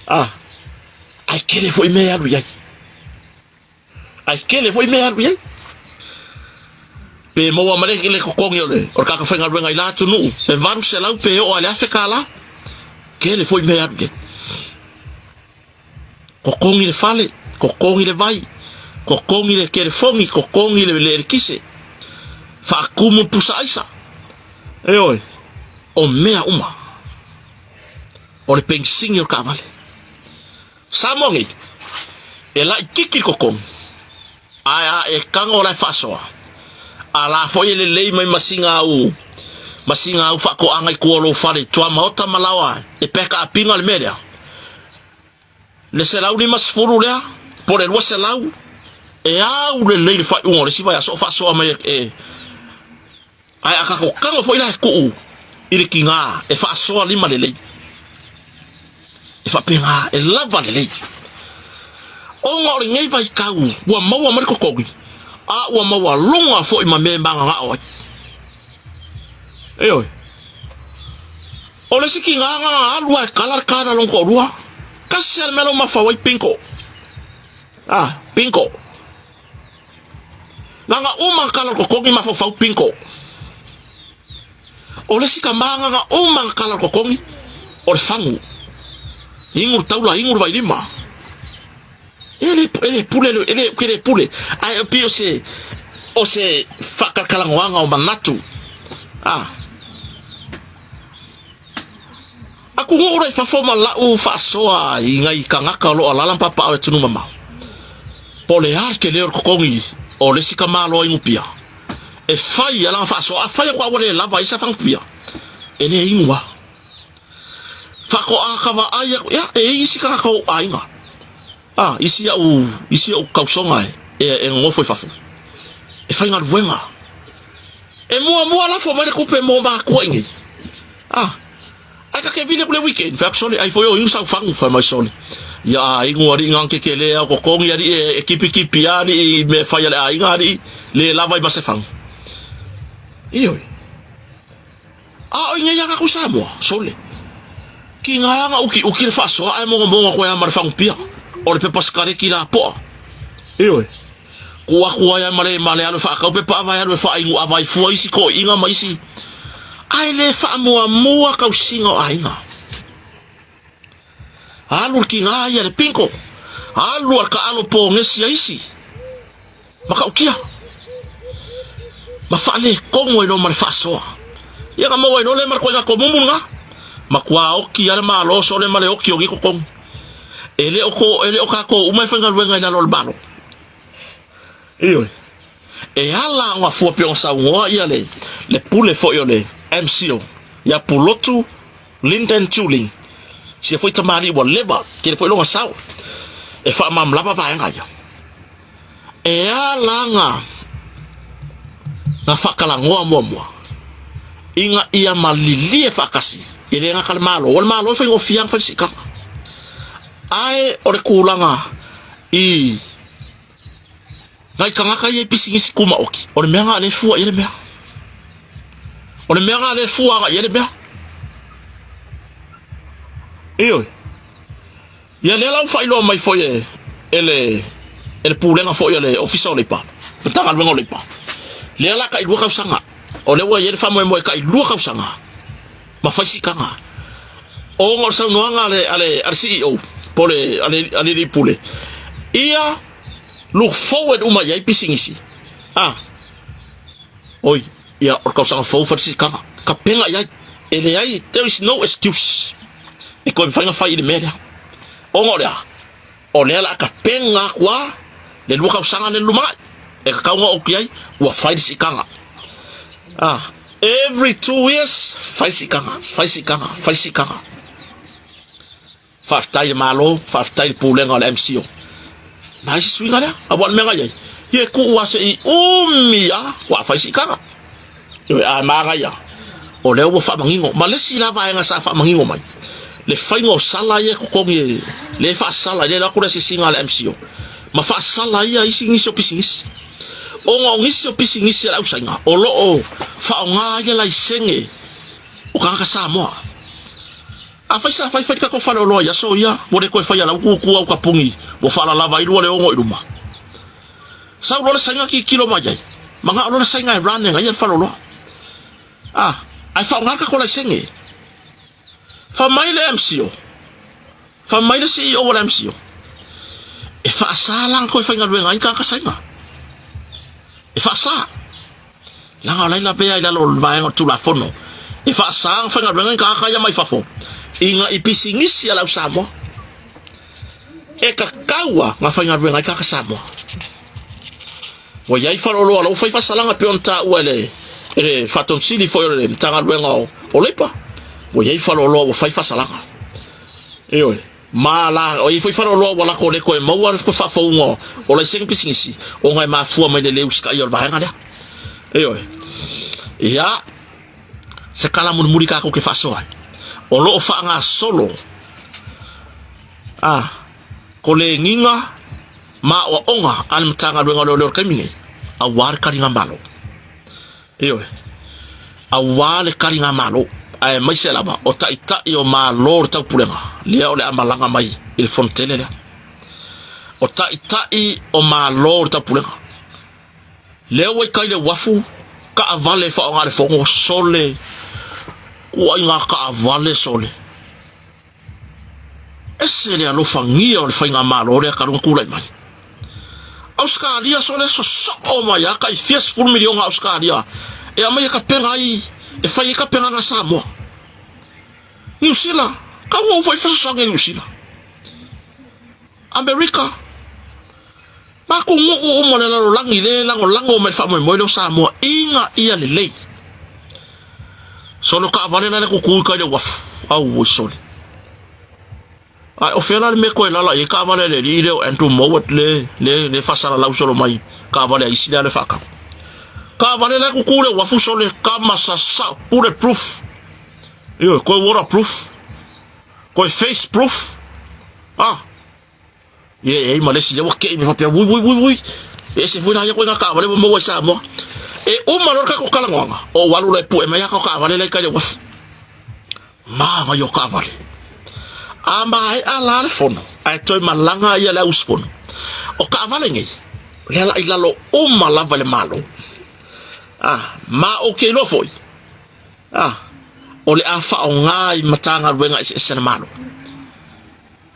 Ah, ae tele foi mea e alu i ai. Ae tele foi mea e alu i ai. Pe maua ma le totogi o le o le tagata faigaluega i la atunuu, pe 800 pe oo lava i le $1000, tele foi mea e alu i ai. Totogi le fale, totogi le vai, totogi le telefoni, totogi le le eletise, faatumu le pusa aisa. Ioe, o mea uma. O le penisini o le taavale. Samoa nei, e laititi le totogi, ae a e tago la e faasoa, a la foi e lelei mai ma sina au, ma sina au faatoaga i tua o lou fale i tuamaota ma laoa e peka apiga le mea lea. Le 150 lea, po o le 200, e au lelei le faaiuga o le isi vaiaso o faasoa mai e, ae a tatou tago foi la e tuu i le tiga e faasoa lima lelei, e faapena e lava lelei. Ona o lenei vaitau ua maua mai le totogi, a ua maualuga foi ma mea e mananao ai. Ioe. O le isi tiga na ona alu lava e kala le kala lona toalua. Tasi lava le mea la ua mafau ai, bingo. Ah, bingo. Na ona uma ona kala o le totogi mafaufau, bingo. O le isi tama na ona uma ona kala o le totogi, o le fagu. Inu le taula, inu le vailima. E le, e le pule, e le, e le pule. Ae e pei o se, o se faakalakalanoaga o manatu. Ah. Atunuu la i fafo ma la'u faasoa i nai tagata o lo o alaala ma papaaao i atunuu mamao. Po o le a le tele o le totogi o le isi tamaloa inu pia e fai a lana faasoa, afai atu a ua le lava ai sa fagu pia, e le inu lava. Faatoa ka vaai atu, ia, e i ai isi tagata o ou aiga, a, isi au, isi ou tausoga e, e nonofo i fafo, e faigaluega. E muamua lafo mai le tupe mo matua i nei. A, ae ta te vili atu le weekend, fai atu sole, ai foi o inu sau fagu, fai mai sole. Ia a inu alii ngang kekele au totogi alii e, e kipikipi a alii i mea fai a le aiga alii, le lava i ma se fagu. Ioe. A o i nei a tatou Samoa, sole. Ki ngā anga uki uki le faasoa ae mogomogo koe a ma le fagu pia. O le pepa sikareti lapoa. Ioe. Kuu atu ai a ma le, ma le alu e faatau pepa ava e alu e faainu ava ai fua isi toeaiina ma isi. Ae le faamuamua tausiga o aiga. Alu le tiga ia le pinko. Alu a le taalo pogesi a isi. Matautia. Ma faaletonu ai loa ma le faasoa. Ia na maua ai loa lea ma le koina tomumu lena. Matua oti lava le Malo sole ma le oti o nei totogi. E le o to, e le o tatou uma e faigaluega i lalo o le Malo. Ioe. E ala ona fua pei ona saunoa ia le, le pule foi o le MCO, ia Pulotu Lyndon Tuling, sia foi tamalii ua leva, tele foi lona sao, e faamalamalama vaega ia. E ala ona na faatalanoa muamua ina ia malilie faatasi, e le gata le Malo, o le Malo e faigofie lava ona fai le siitaga. Ae o le tulaga i nai tagata ia i pisinisi tumaoti, o le mea lena o lea e fua i ai le mea. O le mea lena o lea e fua agai i ai le mea. Ioe. Ia lea la ua faailoa mai foi e, e le e le Pulega foi a le Ofisa o Leipa, Matagaluega o Leipa. Lea la tai 2 tausaga. O lea ua i ai le faamoemoe tai 2 tausaga ma fai siitaga. Ona o le saunoaga a le, a le, a le CEO po o le, a le, a le alii pule, ia look forward uma i ai pisinisi. Ah, oi, ia o le tausaga fou fai le siitaga. Tapena i ai. E leai, there is no excuse. E toe mafai ona fai i le mea lea. Ona o le a? O lea o le a tapena atu lava le 2 tausaga lea i le lumanai. E tatau ona oo atu i ai, ua fai le siitaga. Ah, every 2 years, fai le siitaga, fai le siitaga, fai le siitaga. Faafetai i le Malo, faafetai i le Pulega o le MCO. Ma ai se suiga lea, aua o le mea na i ai, ia e tuu lava se i umi lava faatoa fai siitaga. Ioe, ae manaia, o lea ua faamanino. Ma le isi la vaega sa faamanino mai, le faiga o sala ia e totogi, lea e faasala, lea e alu atu le asiasiga a le MCO, ma faasala ai isi nisi o pisinisi. Ona o nisi o pisinisi a le ausaina, o lo o faaaoga ai le laisene o tagata Samoa. Afai sa fai fai le tatou faleoloa i aso ia, ua le toe faia lau tutu au kapuni, ua faalalava ai 26 i luma. Sau loa le saina tilotilo mai ai, manao loa le saina e run e gaia le faleoloa. Ah, ae faaaoga le tatou laisene. Fai mai le MCO, fai mai le CEO o le MCO, e faasa la ona toe faigaluega ai tagata saina. E faasa. Leaga o la e lavea i lalo o le vaega o le Tulafono e faasa ona faigaluega ni tagata ia mai fafo ina i pisinisi a le au Samoa. E tatau lava ona faigaluega ai tagata Samoa. Ua i ai faleoloa la ua fai faasalaga e pei ona taua e le e le Faatonu Sili foi o le Matagaluega o, o Leipa. Ua i ai faleoloa ua fai faasalaga. Ioe. Ma la, o i ai foi faleoloa ua lako le toe maua le faafouga o laisene pisinisi ona e mafua mai le le usitaia o le vaega lea. Ioe. Ia, se tala mulimuli tatou te faasoa ai. O lo o faagasolo a koleniga ma aoaoga a le Matagaluega o Leoleo i le taimi nei, aua le taliga malo. Ioe. Aua le taligamalo, aemaise lava o taitai o Malo o le Taupulega, lea o le a malaga mai i le fonotele lea. O taitai o Malo o le Taupulega, lea ua i tai le uafu, taavale e faaaoga le fono, sole, ituaiga taavale sole. Ese le alofagia o le faigamalo lea talu ona tulai mai. Ausetalia sole sosoo mai a tai fia sefulu miliona Ausetalia e aumai e tapena ai e fai ai tapenaga a Samoa. Niu Sila, taunuu foi fesoasoani a Niu Sila. Amerika, ma atunuu uma o le lalolagi lea e lagolago mai le faamoemoe lea o Samoa ina ia lelei. Sole o taavale la le tutu i tai le uafu. Auoi sole. Ae o fea la le mea e toe lala i ai taavale a le alii lea o Andrew Mowat le, le, le faasalalau solo mai taavale a isi lea le faatau. Taavale la e tutu i le uafu sole kama sasao bullet proof. Ioe, toe water proof. Toe face proof. Ah. Ia e ai ma le isi lea ua kei me faapea ui ui ui ui. E ese foi la ia koe ngā taavale ua maua i Samoa. E uma loa le tatou talanoaga, ou alu loa e pue mai a tatou taavale la i tai le uafu. Manaia o taavale. A maea la le fono, ae toe malaga ia le au usufono. O taavale nei, lea la i lalo uma lava i le Malo. Ah, ma ou te iloa foi, ah, o le a faaaoga i Matagaluega eseese a le Malo.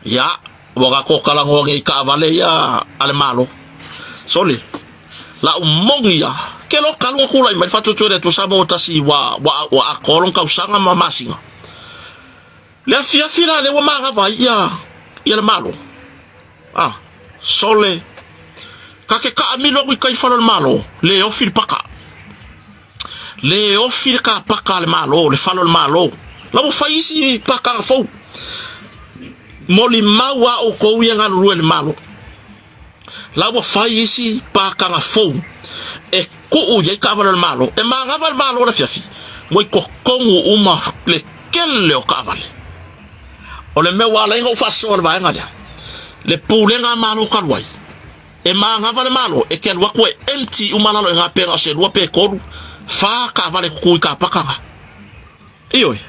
Ia, ua tatou talanoa nei i taavale ia a le Malo. Sole, lau moni ia, Ke lo kalu nga kulai mai faatuatua le Atua Samoa ua tasi ua ua ua atoa lona tausaga ma masina. Le afiafi la lea ua manava ai ia ia le Malo. Ah, sole. Ka ke kaamilo aku i kai fale o le Malo, le ofi le paka. Le ofi le kapaka a le Malo, le fale o le Malo. La ua fai isi pakaga fou. Molimau a outou ia galulue i le Malo. La ua fai isi pakaga fou e tuu i ai taavale a le Malo. E manava le Malo i le afiafi, ua i totonu uma le tele o taavale. O le mea ua ala ai ona ou faasoa i le vaega lea, le pulega a Malo talu ai, e manava le Malo e te alu atu e empty uma lalo i ina pe na o se lua pe tolu, fa taavale e tutu i kapaka. Ioe.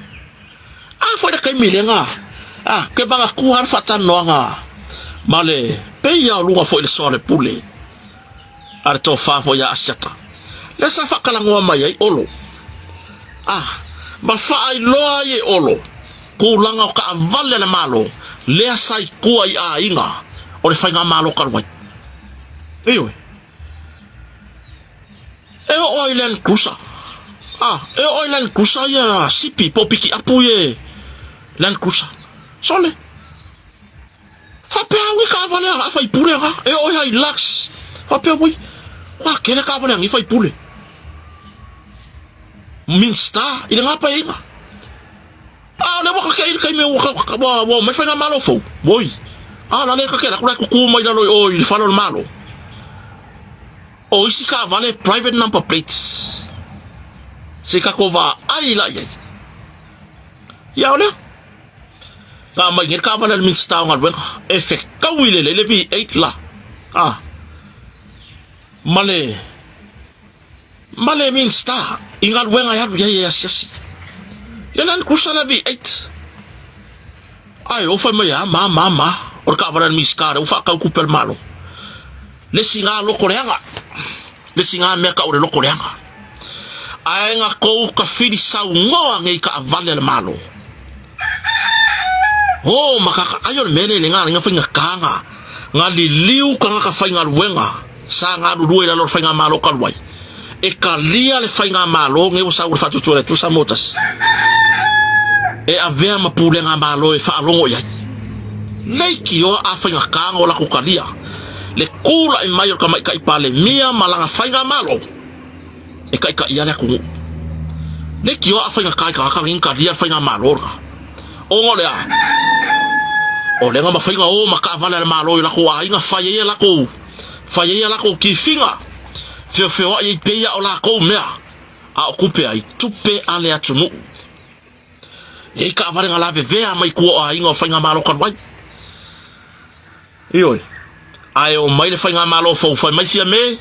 A foi le taimi lea na, a, ke manatua lava le faatalanoaga ma le pei lava o luga foi i le soa o le pule a le tofa foi ia Asiata, lea sa faatalanoa mai ai Olo, a, ma faailoa ai e Olo tulaga o taavale a le Malo lea sa i tua i aiga o le faigamalo talu ai. Ioe. E oo ai Land Cruiser. Ah, e oo ai Land Cruiser ia sipi po o pikiapu ia Land Cruiser. Sole. Faapea au i taavale a faipule aga, e oo i Hilux. Faapea ui, ua tele taavale a nei faipule. Minista i le gapaeina. A o lea ua kakei i le taimi ua ua ua omai faigamalo fou. Oi. A la lea kakei atu la e tutu mai lalo i o i le fale o le Malo. O isi taavale private number plates. Se i tatou vaai la i ai. Ia o lea. Na aumai nei le taavale a le Minisita o Galuega e fetaui lelei le V8 la. Ah. Ma le ma le Minisita i galuega e alu i ai e asiasi. Ia Land Cruiser la V8. Ae o fai mai a ma ma ma o le taavale a le Minisita lea ua faatau tupe a le Malo. Le isi ga loko leaga. Le isi ga mea tau o le loko leaga. Ae na tou tafili saunoa nei i taavale a le Malo. O makaka ai o le mea lea i le ga faigata na na liliu tagata faigaluega sa galulue i lalo o le faigamalo talu ai e talia le faigamalo nei ua sau i le faatuatua i le Atua Samoa tasi e avea ma pulega malo e faalogo i ai. Leitioa a faigata ona o latou talia le tulai mai o le tamaitai Palemia ma lana faigamalo e taitaia le atunuu. Leitioa a faigata i tagata nei ona talia le faigamalo lena. Ona o le a? O lea na mafai ona o ma taavale a le Malo i o latou aiga fai ai a latou fai ai a latou kifiga, feofeoai ai pei a o latou mea, a o tupe ai? Tupe a le atunuu. E i ai taavale na lavevea mai tua o aiga o faigamalo talu ai. Ioe. Ae omai le faigamalo fou fai mai Fiame,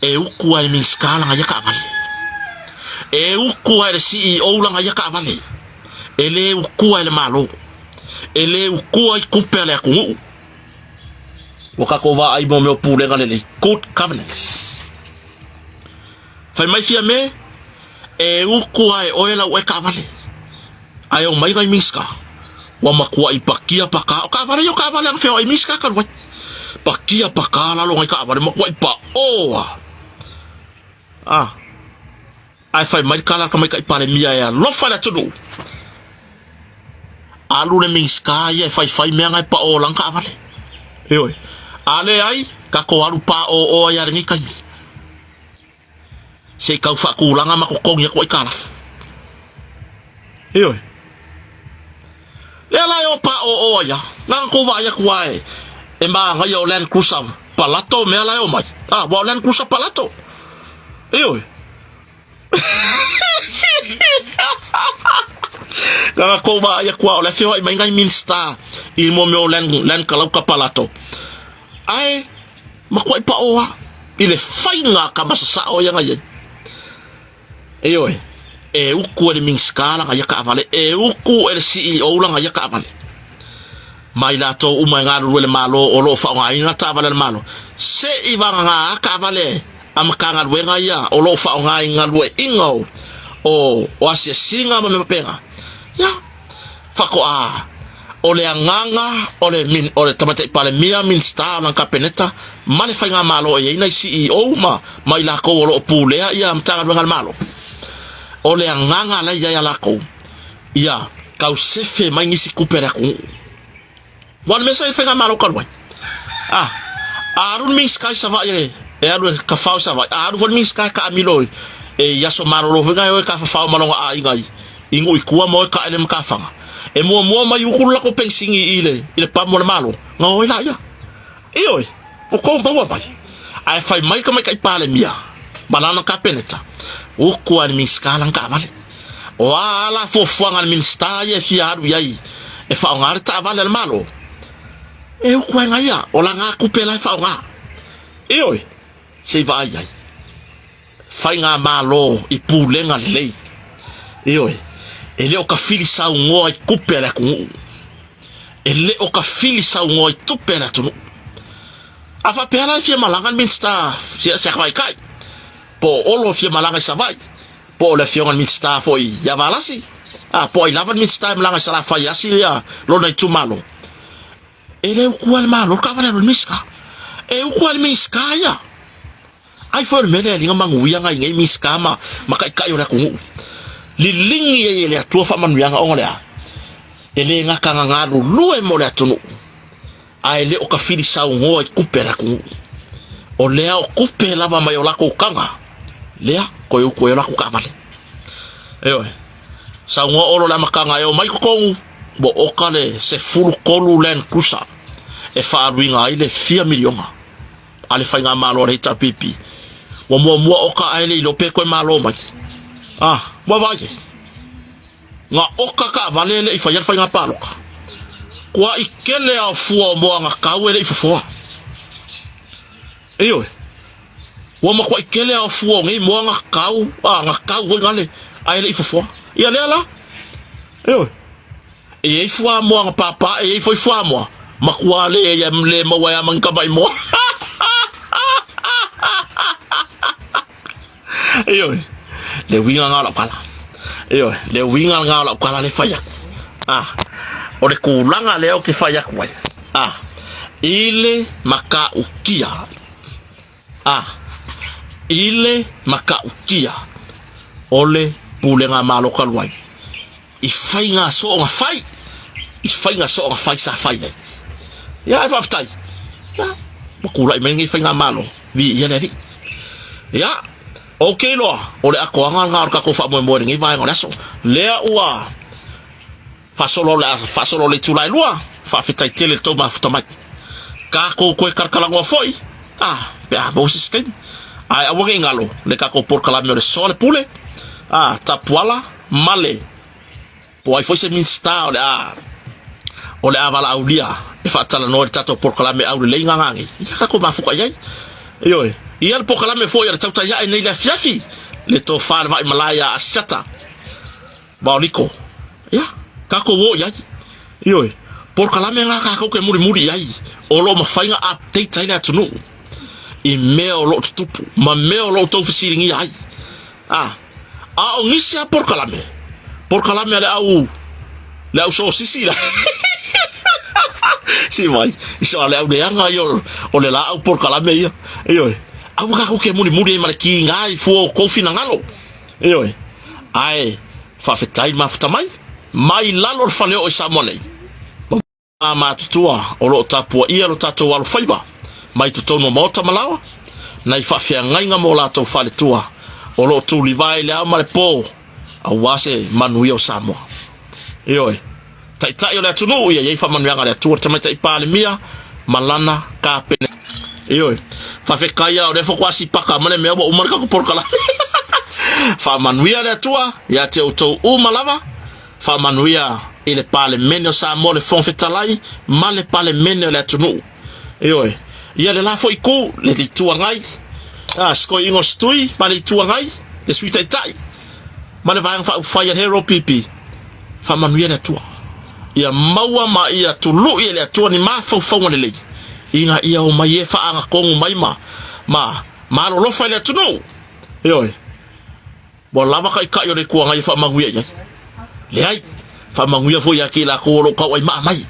E uku lava e le Minisita lana ia taavale. E uku lava e le CEO lana ia taavale. E le ukua e le Malo. E le ukua i tupe a le atunuu. Ua tatou vaai mo mea o pulega lelei. Good governance. Fai mai Fiame, e uku lava e oe lau oe taavale. Ae omai nai Minisita, ua matuai pakia paka. O taavale ia o taavale a na feoai Minisita talu ai. Pakia paka lalo nai taavale, matuai paoa. Ah. Ae fai mai le tala a le tamaitai Palemia e alofa i le atunuu. Alu le Minisita ia e faifai mea na e paoa lana taavale. Ioe. A leai, tatou alu paoa ai lava i lenei taimi. Se i tau faatulaga ma totogi atu aitalafu. Ioe. Lea la e o paooo ai a. Na ona tou vaai atu lava e, e manaia o Land Cruiser Palato mea la e omai. Ah, ua o Land Cruiser Palato. Ioe. Na ona tou vaai atu lava o la e feoai mai nai Minista i mo mea o Land, Land Kalauka Palato. Ae matuai pao lava i le faiga a tama sasao ia na i ai. Ioe, e uku e le Minisita lana ia taavale, e uku e le CEO lana ia taavale. Ma i latou uma e galulue i le Malo o lo o faaaogaina taavale a le Malo, se i vagana a taavale a Matagaluega ia o lo o faaaoga i galueaiga o, o, o asiasiga ma mea faapena. Ia, faatoa o le agaga o le, o le Tamaitai Palemia, Minisita o lana Kapeneta, ma le Faigamalo e i ai nai CEO ma ma i lakou o lo o pulea ia Matagaluega a le Malo. O le agaga la e i ai a lakou, ia tau sefe mai nisi tupe a le atunuu. Ua le mea sa i le Faigamalo talu ai. A, a alu le Minisita i Savaii e alu e tafao i Savaii, a alu foi le Minisita e taamilo e i aso malolo foi na e o e tafafao ma lona aiga i i nuu i tua ma o e taele i matafaga. E muamua mai utu le latou penisini i le i le pamu a le Malo, ona o ai laia. Ioe, ua tou maua mai. Ae fai mai le Tamaitai Palemia ma lana Kapeneta, utu lava i le Minisita lana taavale. O a a la fuafuaga a le Minisita ia e fia alu i ai e faaaoga le taavale a le Malo? E utu lava i gaia, o lana tupe la e faaaoga. Ioe, se i vaai ai. Faigamalo i pulega lelei. Ioe, e le o tafili saunoa i tupe a le atunuu. E le o tafili saunoa i tupe a le atunuu. A faapea la e fia malaga le Minisita Seatamaitai, po o Olo e fia malaga i Savaii, po o le afioga i le Minisita foi ia Valasi, a po o ai lava le Minisita e malaga i Salafai e asi lona itumalo, e le utua le Malo le taavale alu a le Minisita. E utu lava i le Minisita ia. Ai foi o le mea lea e aliga manuia nai nei Minisita ma ma Taitai o le atunuu. Liligi ai e le Atua faamanuiaga ona o le a? E le gata na galulue mo le atunuu, ae le o tafili saunoa i tupe a le atunuu. O lea o tupe lava mai o latou taga, lea toe utu ai o latou taavale. Ioe. Saunoa Olo i le amataga e omai totonu, ua oka le 13 Land Cruiser e faaaluina ai le fia miliona. a le Faigamalo a le HRPP. Ua muamua oka ae le iloa pe toe malo mai. Ah, ua vaai ai. Na oka taavale e le i faia le faiga palota. Kuai kele a o fua o moagatau e le i fofoa. Ioe. Ua matuai kele a o fua o nei moagatau, ah, gatau foi nale, ae le i fofoa. Ia lea la. Ioe. E i ai fuamoa na pāpā, e i ai foi fuamoa matua le ia le maua ai a ma ni tama'i moa. Ioe, le uiga lena o lau tala. Ioe, le uiga lena o lau tala le fai atu. Ah, o le tulaga lea ou te fai atu ai. Ah, i le matautia. Ah, i le matautia o le pulega malo talu ai, i faiga soona fai, i faiga soona fai sa fai ai. Ia, ae faafetai, ia, ua tulai mai lenei faigamalo, viia le Alii. Ia, ou te iloa, o le atoaga lena o le tatou faamoemoe i lenei vaega o le aso. Lea ua Faasolo le a faasolo le itula e lua, faafetai tele le tou mafuta mai. Tatou toe talatalanoa foi, a, pe a maua se isi taimi. Ae aua ne i galo le tatou polokalame o le Soa le Pule, a, Tapuala ma le, po o ai foi se Minisita o le a, o le a valaaulia e faatalanoa i le tatou polokalame aulelei gaga nei, ia tatou mafuta i ai. Ioe, ia le polokalame foi a le tautai ae nei i le afiafi, le tofa a le vaimalae ia Asiata. Maoliko, ia, tatou o i ai. Ioe, polokalame lena tatou te mulimuli i ai, o lo o mafai ona update ai le atunuu i mea o lo o tutupu ma mea o lo o outou fesiligia ai. A, a o nisi lava polokalame, polokalame a le au, le au sosisi la. Si mai, iso a le au leaga ia o le laau polokalame ia. Ioe, aua tatou te mulimuli ai ma le kiga i fua o tou finagalo. Ioe, ae faafetai mafuta mai, mai lalo o le faleoo i Samoa nei. Ma matutua o lo o tapuaia lo tatou alofaiva mai totonu o maota ma laoa, nai faafeagaiga ma o latou faletua o lo o tulivae i le ao ma le po aua se manuia o Samoa. Ioe. Taitai o le atunuu ia i ai faamanuiaga a le Atua, le Tamaitai Palemia ma lana Kapene. Ioe, faafetai lava o lea faatoa sipaka ma le mea ua uma le tatou polokalame. Faamanuia le Atua ia te outou uma lava, faamanuia i le Palemene o Samoa, le Fofoga Fetalai ma le Palemene o le atunuu. Ioe, ia le la foi itu, le Itu Agai, a, sikoiina o Setui ma le Itu Agai, le Sui Taitai ma le Vaega Faaupufai a le Hero PP. Faamanuia le Atua. Ia maua ma ia tului e le Atua ni mafaufauga lelei, ina ia omai e faagatonu mai ma, ma, ma alolofa i le atunuu. Ioe. Ua lava taitai o le Itu Agai e faamanuia i ai. Leai. Faamanuia foi ia te i latou o lo o tauaimaa mai.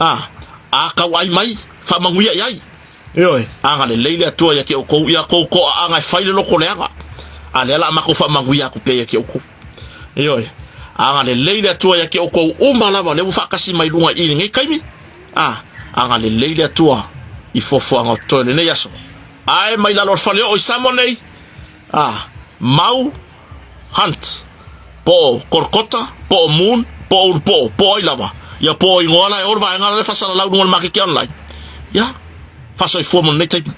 A, a tauai mai, faamanuia i ai. Ioe, agalelei le Atua ia te outou, ia tou toaaga e fai le loto leaga, a lea la a matou faamanuia atu pea ia te outou. Ioe, agalelei le Atua ia te outou uma lava, lea ua faatasi mai luga i i lenei taimi, a, agalelei le Atua i fuafuaga o totoe o lenei aso. Ae mai lalo o le faleoo i Samoa nei, a, Mau Hunt, po o Korkota, po o Moon, po o Ulupoo, po o ai lava, ia po o igoa la e o le vaega la le faasalalau i luga o le maketi online. Ia, faasoifua mo lenei taimi.